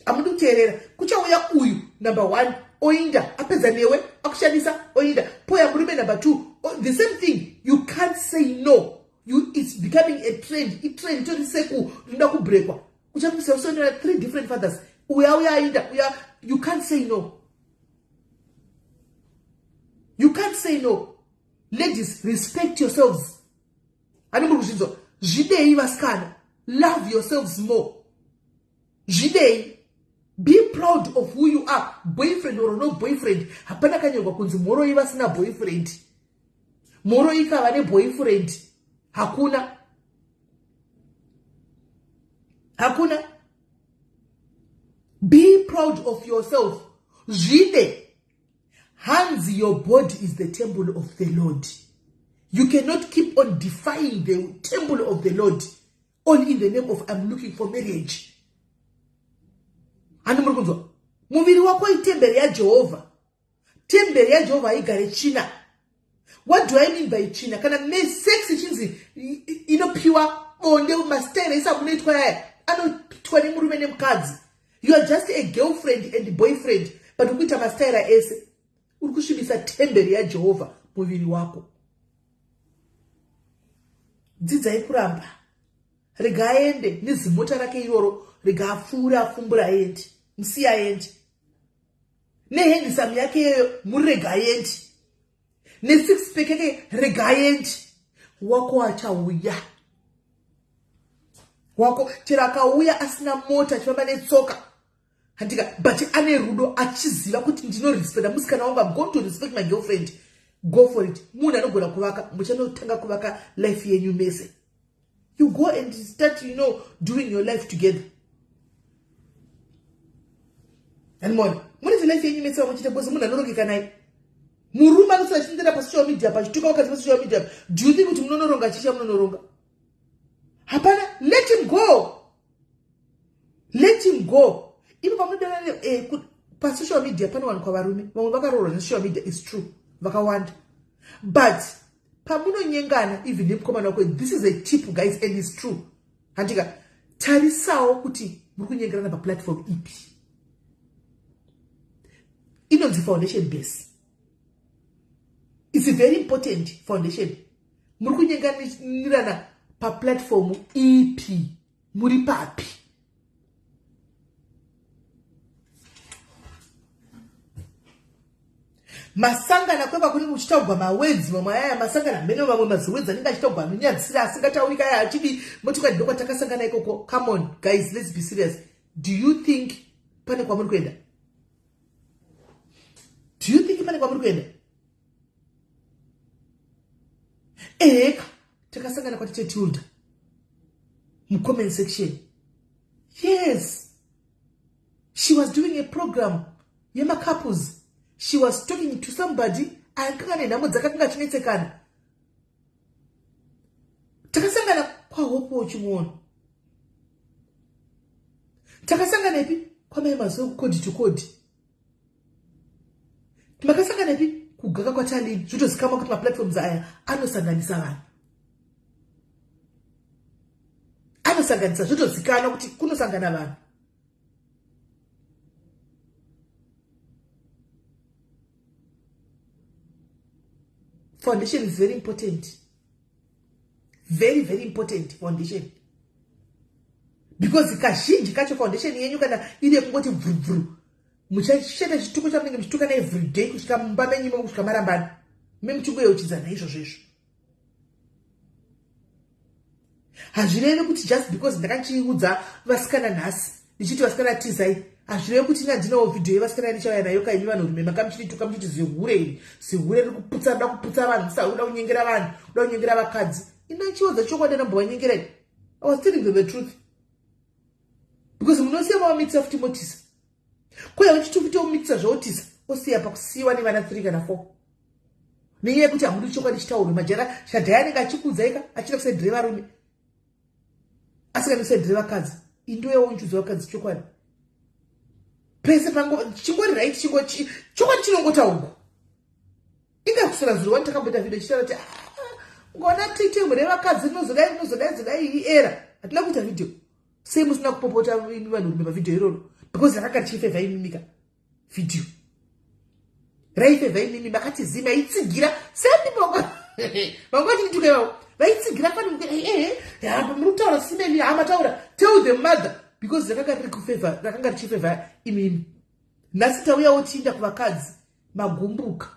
hamudi kuteerera. Kuchauya uyu number one, oinda, apedza newe, akushandisa, oinda, poya murume number two, the same thing. You can't say no. It's becoming a trend. Itrend itori seku rinoda kubrekwa. Uchapisa usonera three different fathers. Uya uya ainda uya. You can't say no, you can't say no. Ladies, respect yourselves. Hani muri kuzvinzwa? Zvidei, vasikana. Love yourselves more. Zvidei. Be proud of who you are, boyfriend or no boyfriend. Hapana kanyorwa kunzi mhoroi vasina boyfriend, mhoroi kava neboyfriend. Hakuna, hakuna. Be proud of yourself. Zvide. Hanzi your body is the temple of the Lord. You cannot keep on defying the temple of the Lord all in the name of I'm looking for marriage. Handi muri kunzwa? Muviri wako itemberi yaJehovha. Temberi yaJehovha haigare tsvina. What do I mean by tsvina? Kana sex ichinzi inopiwa bonde, mastyle ese amunoitwa yaya anoitwa nemurume nemukadzi. You are just a girlfriend and boyfriend, but ukuita mastyle ese. Uri kusvibisa temberi yaJehovha, muviri wako. Dzidzai kuramba. Rega aende nezimota rake iroro, rega apfuure, afumbura aende, musiye aende nehendisamu yake iyoyo, murega aende nesix pack yake, rega aende. Wako achauya wako, chero akauya asina mota, achifamba netsoka, handika, but ane rudo, achiziva kuti ndinorespecta musikana wangu, am going to respect my girlfriend, go for it. Munhu anogona kuvaka, muchanotanga kuvaka life yenyu mese. You go and start doing your life together. Animona munoita life yenyu mese vamuchite, because munhu anorongeka naye. Murume anosara achitendera pasocial media, pachituka vakadzi pasocial media, do you think kuti munonoronga chicha? Munonoronga hapana. Let him go, let him go. Ivo pamunodana pasocial media, panowanikwa varume vamwe vakaroorwa nesocial media, is true, vakawanda. But pamunonyengana even nemukomana wako, this is a tip, guys, and is true, handika, tarisawo kuti muri kunyengerana paplatform ipi. Inonzi foundation base. It's a very important foundation. Muri kunyenganirana paplatform ipi? Muri papi? Masangana kweva kunenge kuchitaugwa mawedzi mamwe aya, masangana mene mamwe maziwedzi anenge achitaugwa anonyadzisira, asingataurika aya, achidi motikari. Ndokwatakasangana ikoko. Come on, guys, let's be serious. Do you think pane kwamuri kuenda? Do you think pane kwamuri kuenda? Eheka, takasangana kwatete Tilda mucomment section. Yes, she was doing a program yemacouples. She was talking to somebody akanga nenhamo dzakakanga achinetsekana. Takasangana kwaHopo Chimwono. Takasangana ipi? Kwamai Mazuva, kukodi to kodi. Makasangana ipi? Kugaka kwaTalini. Zvotozikamwa kuti maplatforms aya anosanganisa vanhu, anosanganisa. Zvotozikanwa kuti kunosangana vanhu. Foundation is very important, very very important foundation, because kazhinji kacho foundation yenyu kana iri yekungoti bvurubvuru, muchacheta chituko chamunenge muchitukana everyday kusvika mumba menyu imomo, kusvika marambana, memuchingoyeuchidzana izvozvo izvo. Hazvirevi kuti just because ndakanchiudza vasikana nhasi ndichiti vasikana tizai, hazvirevi kuti ina ndinawo vhidhiyo yevasikana ndichauya nayo kaimi vanhurume makamuchitituka muchiti zihure iri, zihure riri kuputsa, rida kuputsa vanhu, kuda kunyengera vanhu, kuda kunyengera vakadzi. Ina chiodza chokwadi, anambovanyengerai. I was telling them the truth, because munosiya mavamitisa futi, motisa kuya uchiti omitisa zvaotisa, osiya pakusiyiwa nevana 3 kana 4 nenyaya yekuti hamudi chokwadi chitaurwe. Majara Shadhai anenge achikuudzaika, achida kusaidhire varume, asingadi kusaidhire vakadzi. Indoyawo njudzo vakadzi chokwadi pese pango chingori right, chokwadi chinongotaurwa. Inga kusura zuro wani takamboita video chitaura kuti, ah, ngona titemu revakadzi rinozodai, rinozodai, zodai iera. Hatina kuita video sei musina kupopota imi vanhurume pavhidhiyo iroro? Because rakanga richifevha imimika. Vhidhiyo raifevha imimi, makati zima aitsigira sendibongo vanga vachindituka ivavo, vaitsigira fani. Ehe, muri kutaura simeni hamataura. Tell the mother, because rakanga riri kufevha, rakanga richifevha imimi. Nhasi tauyawo tiinda kuvakadzi magumbuka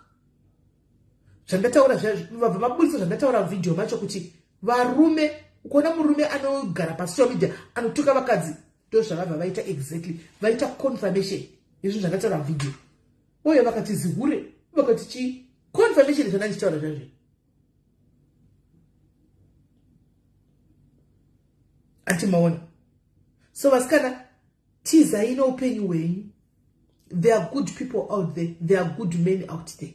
zvandataura, vabva mabudisa zvandataura muvhidhiyo macho kuti varume, ukuona murume anogara pasocial media anotuka vakadzi, ndo zvavabva vaita exactly, vaita confirmation yezvinhu zvandataura muvhidhiyo. Uye vakati zihure, vakati chii, confirmation zvandandichitaura zvazvo. Ati maona. So vasikana, tizai noupenyu hwenyu. There are good people out there, there are good men out there.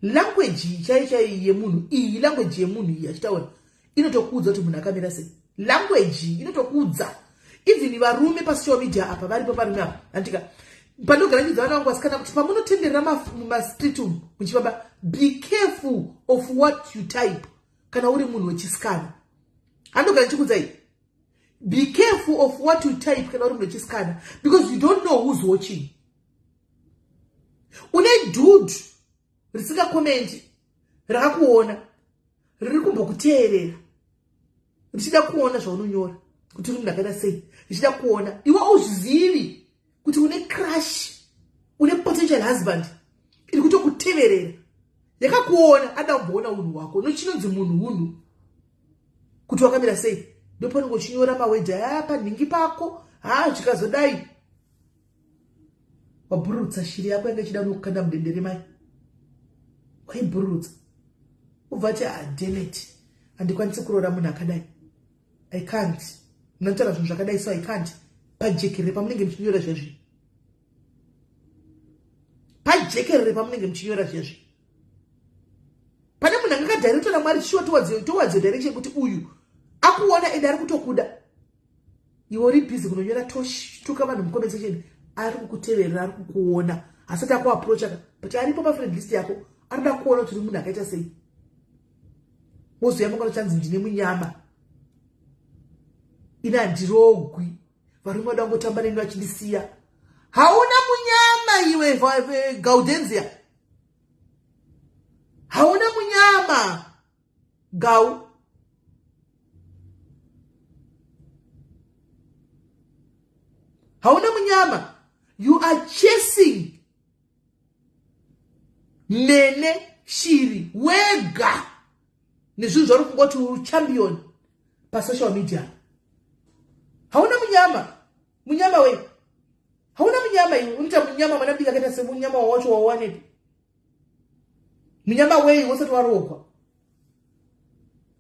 Language iyi chaiyo chaiyo yemunhu iyi, language yemunhu iyi achitaura inotokuudza kuti munhu akamira sei. Language iyi inotokuudza. Even varume pasocial media apa varipo varume apa, handika panogara nyudza vana vangu vasikana kuti pamunotenderera mumastreet umu muchifamba, be careful of what you type. Kana uri munhu wechisikana, handogara ndichikuudzai, be careful of what you type kana uri munhu wechisikana, because you don't know who's watching. Une dude risingacommenti rakakuona, riri kumbokuteerera richida kuona zvaunonyora kuti uri munhu akaita sei, richida kuona iwe uzvizivi kuti une crush, une potential husband iri kutokuteverera yakakuona, ada kumboona unhu hwako nochinonzi munhu hunhu kuti wakamira sei. Ndopanenge uchinyora mawords aya panhingi pako, ha, zvikazodai wabhururutsa shiri yako yanga ichida nokukanda mudendere mai, waibhururutsa ubva ati, "Ah, dammit, handikwanisi kuroora munhu akadai. I can't. Munotaura zvinhu zvakadai, so I can't." Pajekerere pamunenge muchinyora zvezvi, pajekerere pamunenge muchinyora zvezvi, pane munhu anga akadirectwa naMwari chishuwa towards your direction kuti uyu akuona ende ari kutokuda. Iwe uri busy kunonyora toshtuka vanhu mucomment section. Ari kukuteverera, ari kukuona, asati akuapproacha, but aripo pafriend list yako, arikuda kuona kuti uri munhu akaita sei. Wozoya mangwana chanzi, "Ndine munyama ini, handirogwi, varume vada kungotamba neni vachindisiya." Hauna munyama iwe, Gaudenzia, hauna munyama gau. Hauna munyama. You are chasing mene shiri wega nezvinhu zvauri kungoti uri champion pasocial media. Hauna munyama. Munyama wei? Hauna munyama iwe. Unoita munyama mwana mudiki akaita semunyama wawacho wawanepi? Munyama wei wosati warogwa?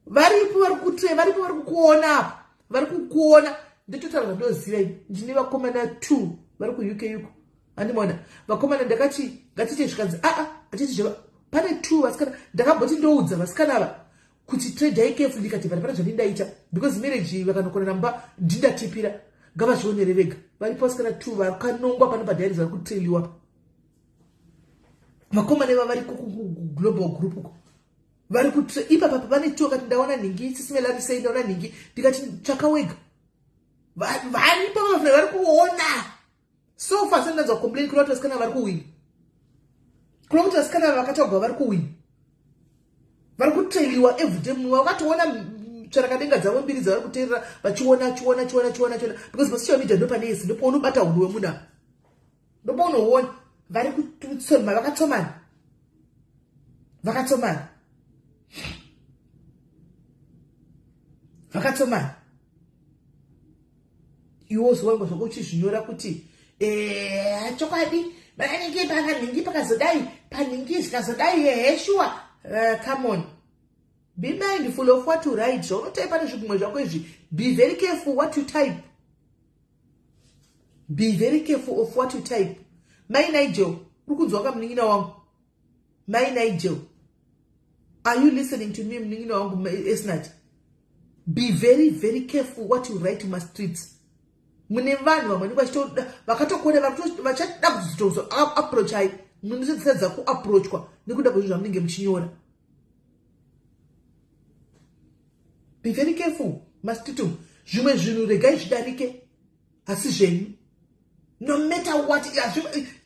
Varipo vari kutre, varipo vari kukuona apa, vari kukuona. Nditotaura zvandoziva ini. Ndine vakomana two vari kuUK uko, andimona vakomana. Ndakati ngatiite, zvikanzi aa, atiti zveva. Pane two vasikana, ndakamboti ndoudza vasikana ava kuti tread careful. Ndikati pane zvandindaita because marriage vakanokonana mumba, ndindatipira, ngavazvionere vega. Varipo vasikana two vakanongwa pano padiaries, vari kutrailiwa. Vakomana iva vari kuglobal group uko, vari kuti ipapa pane two kati, "Ndaona nhingi, sisimelari sei, ndaona nhingi." Ndikati, "Tsvaka wega." Varipo vafuna vari kuona. So far sandanzwa complain kuri kuti vasikana vari kuwina, kuri kuti vasikana vakataugwa vari kuwina, vari kutrailiwa everyday. Mumwe wakatoona tsvarakadenga dzavo mbiri dzavari kuteerera vachiona, chiona, chiona, chiona, chiona, because pasocial media ndopane yese, ndopaunobata unhu hwemunhu apa, ndopaunoona vari kutsoma. Vakatsomana, vakatsomana, vakatsomana. Iwe uzowange zvako uchizvinyora kuti, "Chokwadi manhingi pakanhingi pakazodai, panhingi zvikazodai." Ehe, sure. Come on, be mindful of what you write, zvaunotaipa nezvigumwe zvako izvi. Be very careful what you type. Be very careful of what you type. Mai Nigel, uri kunzwa kamunin'ina wangu? Mai Nigel, are you listening to me? Munin'ina wangu Esnat, be very very careful what you write mumastreets. Mune vanhu vamwe vanenge vakatokona, vachada kuzoapproachai, munotsadza kuapproachwa nekuda kwezvinhu zvamunenge muchinyora. Be very careful mastreet umu. Zvimwe zvinhu regai zvidarike, asi zvenyu, no matter what,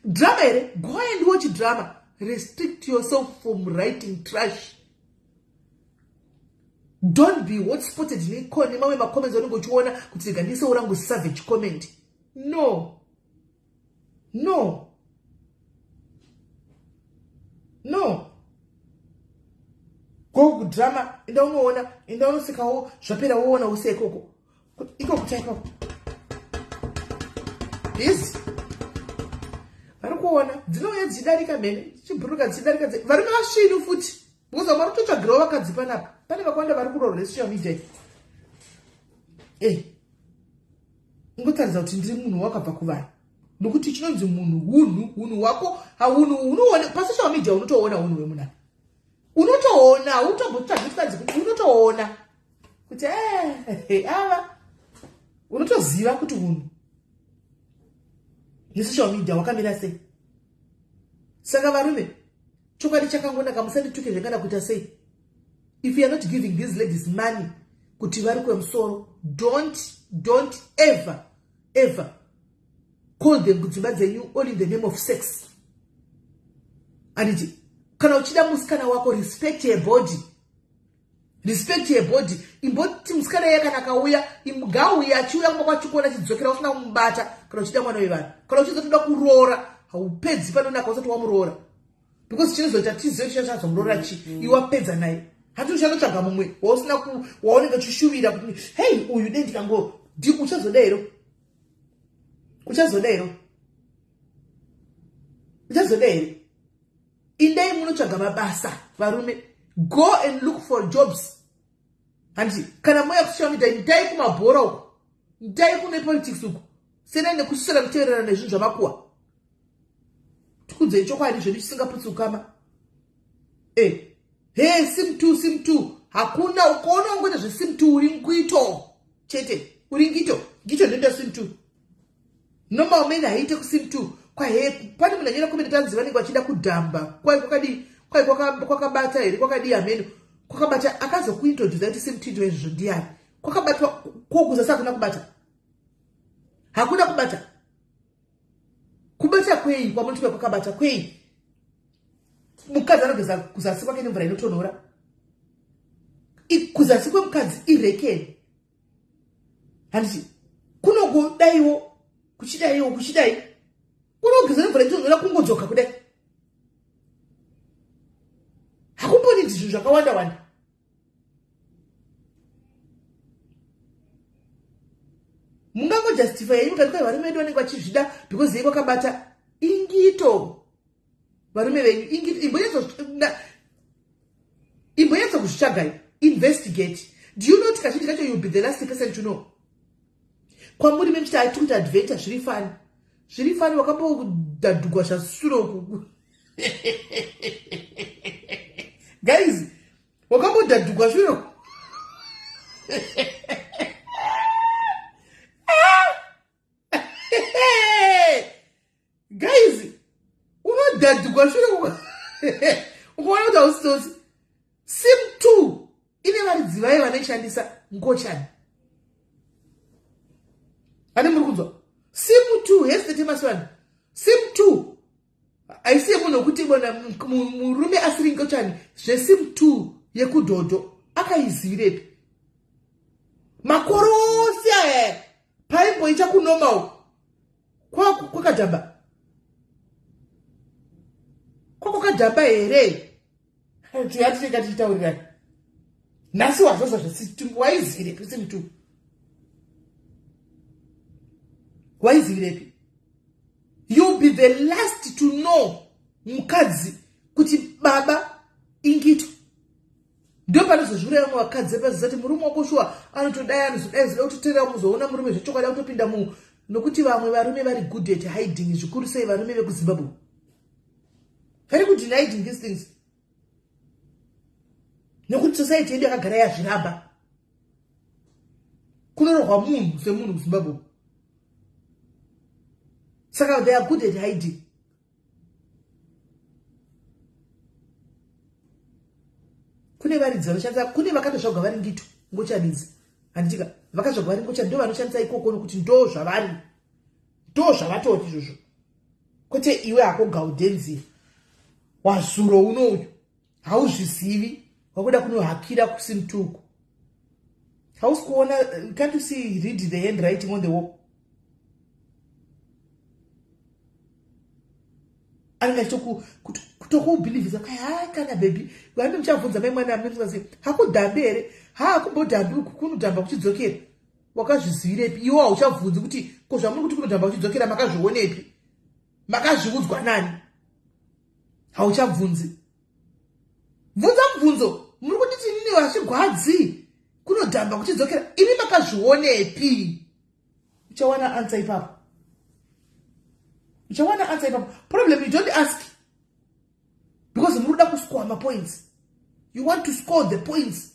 drama here, go and watch drama. Restrict yourself from writing trash. Don't be hotspotted nemamwe macomments anenge uchiona kuti rega ndiisewo rangu savage comment. No, no, no. Go kudrama, enda unoona, enda unosekawo, zvapera woona use ikoko, iko kutaipa busy. Vari kuona, dzinouya dzichidarika mhene, dzichibhuruka dzichidarika. Varume vasvinu futi, because vamwe vari kutotsvagirawo vakadzi panapa. Pane vakawanda vari kurorwa nesocial media. E ingotaridza kuti ndiri munhu wakabva kuvanhu, nokuti chinonzi munhu hunhu, hunhu hwako haunhu unoone pasocial media, unotoona unhu hwemunhu. Unotoona, utombotsvagi kwanzi kuti unotoona kuti eh, ava unotoziva kuti unhu nesocial media wakamira sei. Saka varume, chokwadi chakangonaka, musandituke zvekana kuita sei. If you are not giving these ladies money kuti vari kwemusoro, don't ever ever call them kudzimba dzenyu all in the name of sex. Anditi kana uchida musikana wako, respect your body, respect your body. Imboti musikana iye kana akauya, ngauye achiuya kumba kwachikuona achidzokera usina kumubata. Kana uchida mwana wevanhu, kana uchizotoda kuroora, haupedzi panonaka usati wamuroora, because chinozoita tizive chichachazomuroora chi iwe wapedza naye. Hati uchanotsvaga mumwe wausina waunenge uchishuvira kuti hei, uyu dei ndikango uchazoda here? Uchazoda here? Uchazoda here? Indai munotsvaga mabasa, varume. Go and look for jobs. Handiti kana moya kusocial media, ndai kumabhora uku, ndai kune politics uku, senai nekuswera kuteverana nezvinhu zvamakuwa. Tikudzei chokwadi zvedu chisingaputsi ukama. E he, sim 2, sim 2, hakuna. Ukaona ungoita zvesim 2, uri ngwito chete, uri ngito ngito ndoita sim 2. Normal man haiite kusim 2 kwahe. Pane munhu anyora comment, tanzi vanenge vachida kudhamba. Kwai kwakadii? Kwai kwakabata here? Kwakadii? Hameno kwakabata. Akazokuintrodusa kuti sim 2 ndo izvozvo ndiani? Kwakabatwa kokuzasi, hakuna kubata, hakuna kubata. Kubata kwei kwamunoti kwakabata kwei? Mukadzi anogeza kuzasi kwake nemvura inotonhora. Kuzasi kwemukadzi irekeni, handiti? Kunogodaiwo kuchidaiwo kuchidai, kunogeza nemvura inotonhora, kungodzoka kudai, hakumbonidzi zvinhu zvakawanda wanda. Mungangojustify yenyu mukati kwai varume vedu vanenge vachizvida because yei kwakabata. Ingito varume venyu, ingito. Imbonyatso kuzvitsvagai, investigate. Do you know kuti kazhinji kacho you'll be the last person to know? Kwamuri memuchiti aiti kuti adventure zviri funny, zviri funny. Wakambodhadhugwa zvasure uku, guys? Wakambodhadhugwa shure uku? Guys, unodhadhugwa shure ukaona kuti hausitotsi. Sim 2 ine varidzi vayo vanoishandisa, ngochani ane muri kunzwa. Sim 2 hesitetemasikani, sim 2 haisi yemunhu wekuti bona murume asiri ngochani. Zvesim 2 yekudhodho akaizivirepi? Makore ose aya paimboita kunormal kwakadhamba, kwakwakadhamba here? Tiyatinenge tichitaurirani nhasi wazvozva zvesi, waizivirepi sim 2? Waizivirepi? You'll be the last to know mukadzi kuti baba ingito. Ndo panozozviuraya vamwe vakadzi pazizati murume wako shuwa anotodai, anozodai, zoda kutoteera. Muzoona murume zvechokwadi akutopinda mu nokuti vamwe varume vari good at hiding, zvikuru sei varume vekuZimbabwe, very good in hiding these things, nekuti society yedu yakagara yazviramba. Kunorohwa munhu semunhu kuZimbabwe, saka they are good at hiding. Kune varidzi vanoshandisa, kune vakatozvagwa vari ngito, ngochadidzi, handitika? Vakazvagwa vari ngochadi, ndo vanoshandisa ikoko nokuti ndo zvavari, ndo zvavatoti izvozvo. Kwete iwe hako Gaudenzi wazuro unouyu, hauzvizivi, wakuda kunohakira kusimtuku. Hausi kuona? Can't you see, read the handwriting on the wall? Anenge achitokubhilivhisa kai, ha, kana baby vanenge muchabvunza mai mwana amunosi, hakudhambi here? Ha, hakumbodhambi uku, kunodhamba kuchidzokera. Wakazvizivirepi iwo? Hauchabvunzi kuti ko zvamuri kuti kunodhamba kuchidzokera makazvionepi? Makazviudzwa nani? Hauchabvunzi. Bvunza mubvunzo, muri kunditi inini hazvigwadzi, kunodhamba kuchidzokera, imi makazvionepi? Uchawana answer ipapo, uchawana answer ipapo. Problem, you don't ask because muri kuda kuscore mapoints. You want to score the points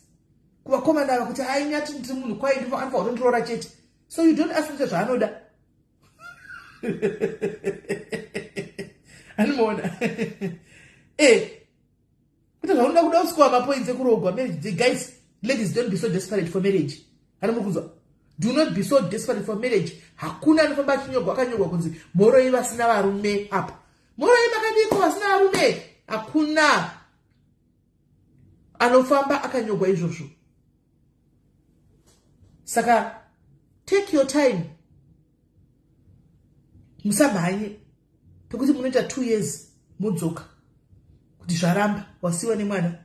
kuvakomana ava kuti ainyati ndiri munhu kwaye anofanira kutondiroora chete. So you don't ask kuita zvaanoda. Anomuona eh kuita zvaunoda kuda kuscore mapoints ekuroogwa marriage. Guys, ladies, don't be so desperate for marriage. Ano kunzwa? Do not be so desperate for marriage. Hakuna anofamba achinyogwa akanyogwa kunzi mhoroi vasina varume apa, mhoroi makadiko vasina varume. Hakuna anofamba akanyogwa izvozvo. Saka take your time, musamhanye pekuti munoita 2 years modzoka kuti zvaramba, wasiwa nemwana.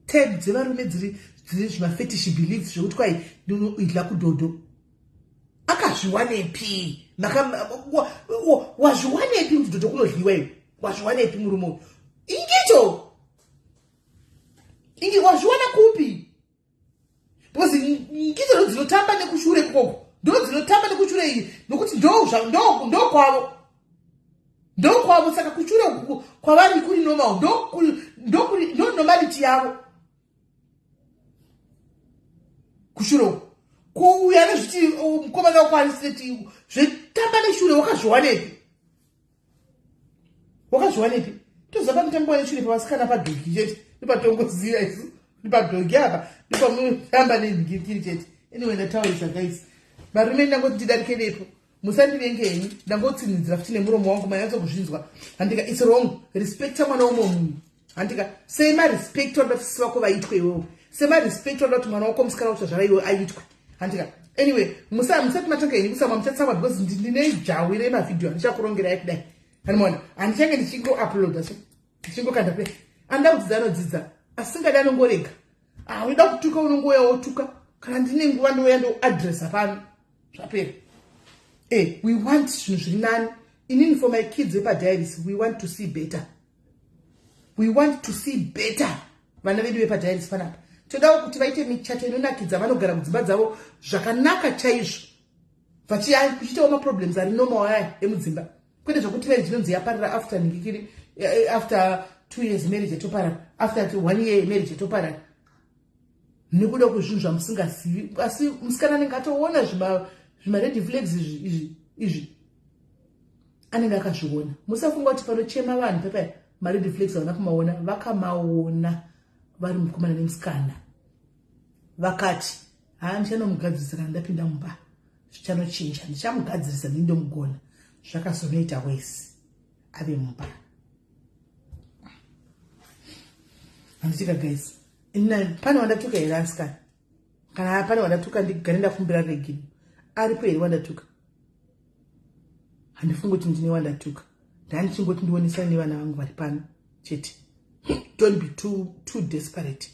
Type dzevarume dziri dzine zvimafetish beliefs zvekuti kwai ndinoidla kudhodho, akazviwanepi? Wazviwanepi kuti dhodho kunodliwa iwe? Wazviwanepi murume uyu? Ingicho ingi wazviwana kupi? Because ngicho ndo dzinotamba nekushure koko, ndo dzinotamba nekushure iyi, nokuti ndo kwavo, ndokwavo. Saka kushure kwavari kuri normal, ndo normality yavo kushure uku. Kuuya nezviti mukomana wakwaniseti zvetamba neshure, wakazviwanepi? Wakazviwanepi? Toziva panotambiwa neshure pavasikana padhogi chete, ndopatongoziva isu, ndipadhogi apa ndopamunotamba nenhingirikiri chete. Anyway, ndataurisa guys. Varume, ndangoti ndidarike nepo, musandivenge henyu, ndangotsinhidzira futi nemuromo wangu, manyatso kuzvinzwa handika? It's wrong. Respecta mwana womwe munhu, handika? Semarespect wanoda kuti sisi vako vaitwe iwewo, semarespect wanoda kuti mwana wako musikana uchazvara iwe aitwe, handika? Anyway, musati matanga henyu kusamwa, muchatsamwa because ndine jawi remavhidhiyo andichakurongerai kudai. Hanimona handichange ndichingouploada, so ndichingokanda kudai. Anoda kudzidza anodzidza, asingadi anongorega. Ah, unoda kutuka unongouya wotuka. Kana ndine nguva ndouya ndoadressa pano, zvapera. We want zvinhu zviri nani. Inini for my kids vepadiaries, we want to see better, we want to see better. Vana vedu vepadiaries panapa todawo kuti vaite michato inonakidza, vanogara kudzimba dzavo zvakanaka chaizvo, vachiitawo maproblems ari normal aya emudzimba, kwete zvokuti marriage inonzi yaparira after ningikiri, after 2 years marriage yatoparara, after one year marriage yatoparara, nekuda kwezvinhu zvamusingazivi. Asi musikana anenge atoona zvimared flags izvi, izvi anenge akazviona. Musafunga kuti panochema vanhu pepa mared flags havana kumaona. Vakamaona vari mukomana nemusikana, vakati haa, ndichanomugadzirisa kana ndapinda mumba, zvichanochinja, ndichamugadzirisa, ndindomugona. Zvakazonoita wese ave mumba, handitika guys? Pane wandatuka here asikana? Kana pane wandatuka, ndigare ndakumbira regini. Aripo here wandatuka? Handifungi kuti ndine wandatuka. Ndandichingoti ndionesane nevana vangu vari pano chete. Don't be too, too desperate.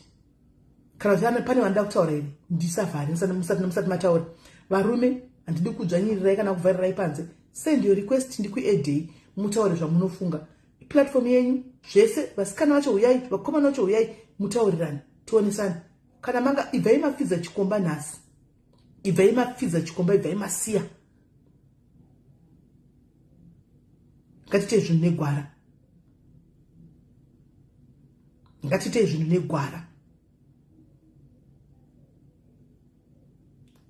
Kana kuti pane vanoda kutaura here, ndisavhari musati mataura. Varume, handidi kudzvanyirirai kana kuvharirai panze. Send your request, ndikuedhei, mutaure zvamunofunga. Platform yenyu zvese, vasikana vacho uyai, vakomana vacho uyai, mutaurirane, tionesane. Kana manga ibvai mapfidza chikomba nhasi, ibvai mapfidza chikomba, ibvai masiya. Ngatiite zvinhu negwara, ngatiitei zvinhu negwara.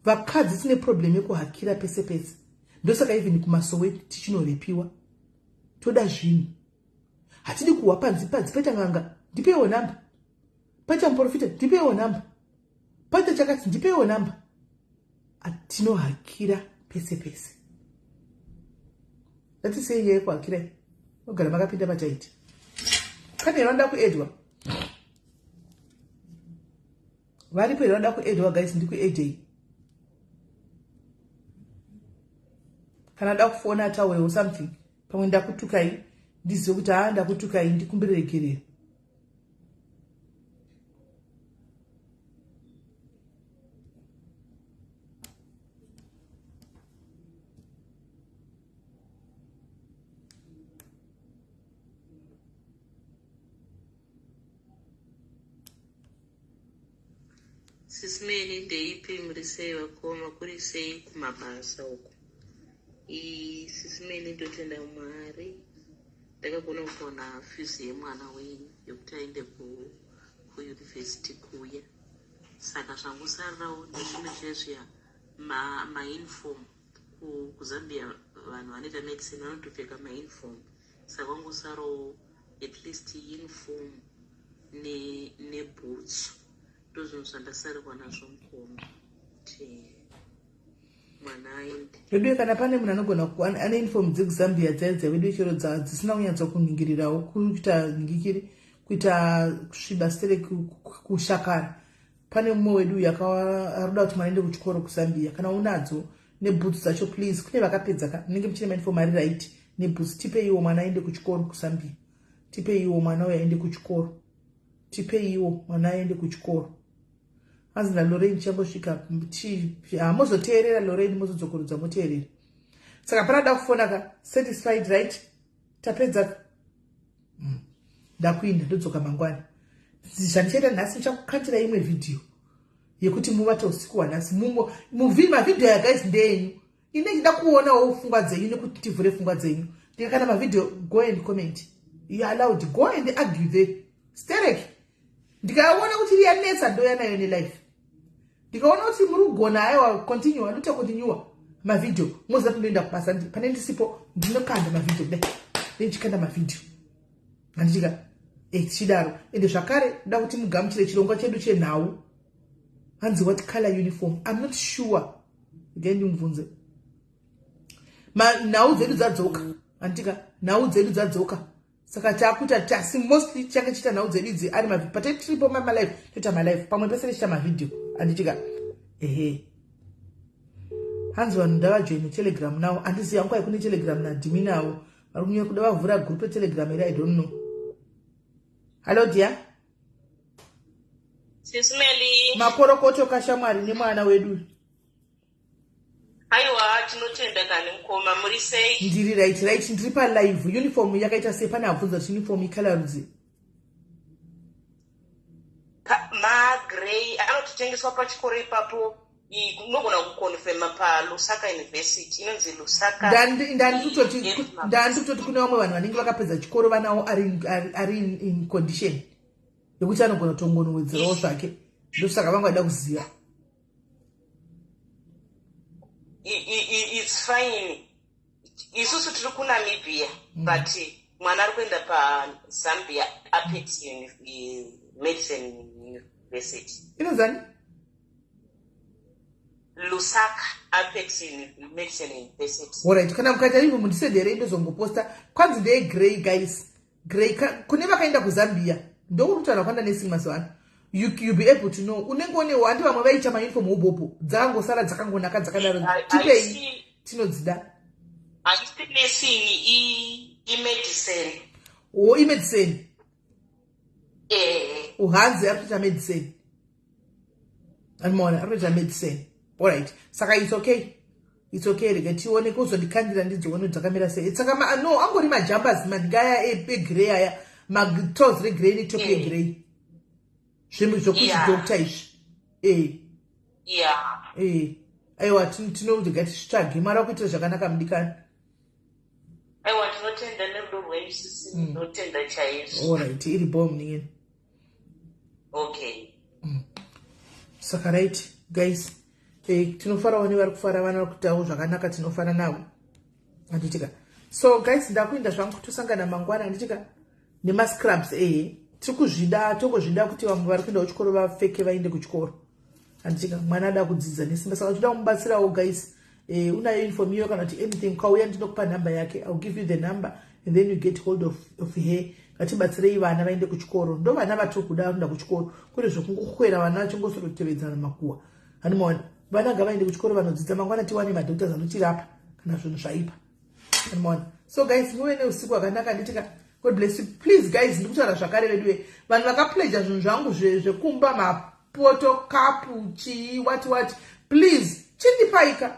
Vakadzi tine problem yekuhakira pese pese, ndosaka even kumasowe tichinorepiwa. Toda zvinhu, hatidi kuhwa panzi panzi paita n'anga, ndipeiwo namba, paita muprofita, ndipeiwo namba, paita chakati, ndipeiwo namba. Tinohakira pese pese. Ngatisei nyaya yekuhakirai, ogara makapinda pataiti. Pane vanoda kuedwa varipo here? Vanoda kuedwa guys, ndikuedei. Kana da kufona ataurewo something, pamwe ndakutukai, ndizive kuti haa, ndakutukai, ndikumbire regerero. Sisimeni, ndeipi? Muri sei vakoma? Kuri sei kumabasa uko? Sisimeni, ndotenda Mwari. Ndakagona kuwana fees yemwana wenyu yekuti aende kuyunivhesiti kuya. Saka zvangosarirawo ndezvimwe zviya zviya mauniform kuZambia vanhu vanoita medicine vanotopfeka mauniform saka wangosarawo at least uniform nebhutsu ndozvinhu zvandasarirwa nazvo mukoma kuti mwana aende. Veduwe kana pane munhu anogona ane uniform dzekuzambia dzai dzaveduwe chero dzisina kunyatsa kuningirirawo kuita ngikiri kuita kusviba sere kushakara pane mumwe wedu uyu akaruda kuti mwana aende kuchikoro kuzambia kana unadzo nebhutsu dzacho please kune vakapedza ka munenge muchine mauniform ari right nebhutsu tipeiwo mwana aende kuchikoro kuzambia tipeiwo mwana uyo aende kuchikoro tipeiwo mwana aende kuchikoro hanzi nalorraine changosvika hamuzoteerera lorraine mozodzokorodza moteerera saka panada kufona ka satisfied right tapedza ndakuinda ndodzoka mangwana zvandichaita nhasi ndichakukandira imwe vhidhiyo yekuti muvate usiku hwanhasi mavhidhiyo aya guys ndeenyu ine ndida kuonawo pfungwa dzenyu nekuti tivhure pfungwa dzenyu ndikakanda mavhidhiyo go and comment you are allowed go and argue there sterek ndikaona kuti riyanetsa ndoya nayo nelife ndikaona kuti muri kugona aiwa continue anoita continue mavhidhiyo moziva kuti ndoenda kubasa pane ndisipo ndinokanda mavhidhiyo kudai ndichikanda mavhidhiyo handitika eh, tichidaro ende zvakare ndoda kuti mugamuchire chirongwa chedu chenhau hanzi what color uniform im not sure regai ndimubvunze nhau dzedu dzadzoka handitika nhau dzedu dzadzoka saka takuita tasi mostly tichange tichiita nhau dzedu idzi ari mavi pate tiripo malive toita malive pamwe pese tichiita mavhidhiyo handitika ehe hanzi vanhu ndavajoine telegram now handizivi hangu aikune telegram nadhimi navo vari kunyanya kuda vavhura group etelegram here i don't know hallo dear Sismeli. Makorokoto kashamwari nemwana wedu. Aiwa tinotenda kani mukoma muri sei? Ndiri right right ndiri pa live uniform yakaita sei pane abvunza kuti uniform ikala rudzi. Ma grey anototengeswa pachikoro ipapo unogona kuconfirma paLusaka University inonzi Lusaka. Ndandi kutoti kune vamwe vanhu vanenge vakapedza chikoro vanawo ari in condition yekuti anogona kutongonowedzerawo zvake ndosaka vanga vada kuziva. It's fine isusu tiri kunamibia but mwana ari kuenda pazambia apex medicine university inonzani lusaka apex medicine university alright kana mukaita ivo mundisendere ndozongoposta kwanzi ndeye grey guys grey kune vakaenda kuzambia ndokuri kutaura kwanda nursing mazuva ano you be able to know unenge une wandi vamwe vaiita mauniform ubopo dzakangosara dzakangonaka dzakadaro tipei tinodzida haisi nursing imedicine o imedicine eh uhanzi ari kuita medicine andimaona ari kuita medicine alright saka its okay its okay rega tione kuzondikandira ndidzione dzakamira sei saka ma, no angori majumpers mandingaya egrey aya matros regrey netop yegrey zvinhu zvokuti doctor izvi e e aiwa tinorega titsvage mwari wakuitira zvakanaka mudikani aiwa tinotenda nerudo rwenyu sisi ndinotenda mm. chaizvo alright iri bho munin'ina okay saka right guys eh, tinofarawo nevari kufara vana vari kuitawo zvakanaka tinofara navo handitika so guys ndakuenda zvangu tosangana mangwana handitika nemascrubs ehe tiri kuzvida tongozvida kuti vamwe vari kuenda kuchikoro vapfeke vaende kuchikoro handitika mwana ada kudzidza nesimba saka tinoda kumubatsirawo guys eh, unayo uniform iyo kana kuti anything ukauya ndinokupa number yake ill give you the number and then you get hold of her ngatibatsirei vana vaende kuchikoro ndo vana vatiri kuda vanoenda kuchikoro kwete zvekungokwera vana vachingosorotevedzana makuwa handimaona vana ngavaende kuchikoro vanodzidza mangwana tiwane madoctors anotirapa kana zvinhu zvaipa handimaona so guys muve neusiku hwakanaka nditika god bless you please guys ndikutaura zvakare veduwe vanhu vakapledja zvinhu zvangu zvekumba mapoto kapu chii what what please chindipaika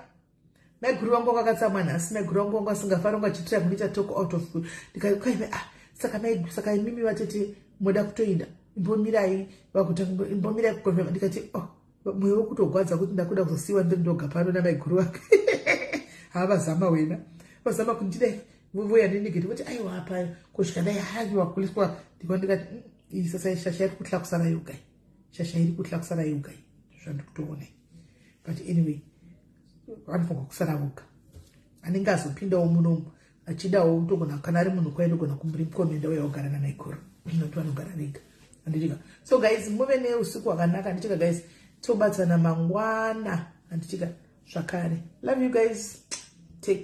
maiguru vangu vakatsamwa nhasi maiguru vangu vangu vasingafari vangu vachitira kundiita talk out of ndikaive ah saka maiguru saka imimi vatete moda kutoinda imbomirai vakutanga imbomirai kukonfema ndikati oh mwoyo wekutogwadza kuti ndakuda kuzosiiwa ndiri ndoga pano namaiguru vake haa vazama wena vazama kundidai Voya nenegative voti aiwa, apa kusvika dai haiwa kuliswa. Ndiko ndikati iyi sasa shasha iri kuhla kusara yoga, shasha iri kuhla kusara yoga, zvandiri kutoona. But anyway, vanofanirwa kusara voga. Anenge azopindawo munomu achidawo togona, kana ari munhu kwainogona kumurecommenda uya kugara namaikuru, nokuti vanogara vega, handitika? So guys, muve neusiku hwakanaka, handitika guys? Tobatsana mangwana, handitika? Zvakare, love you guys.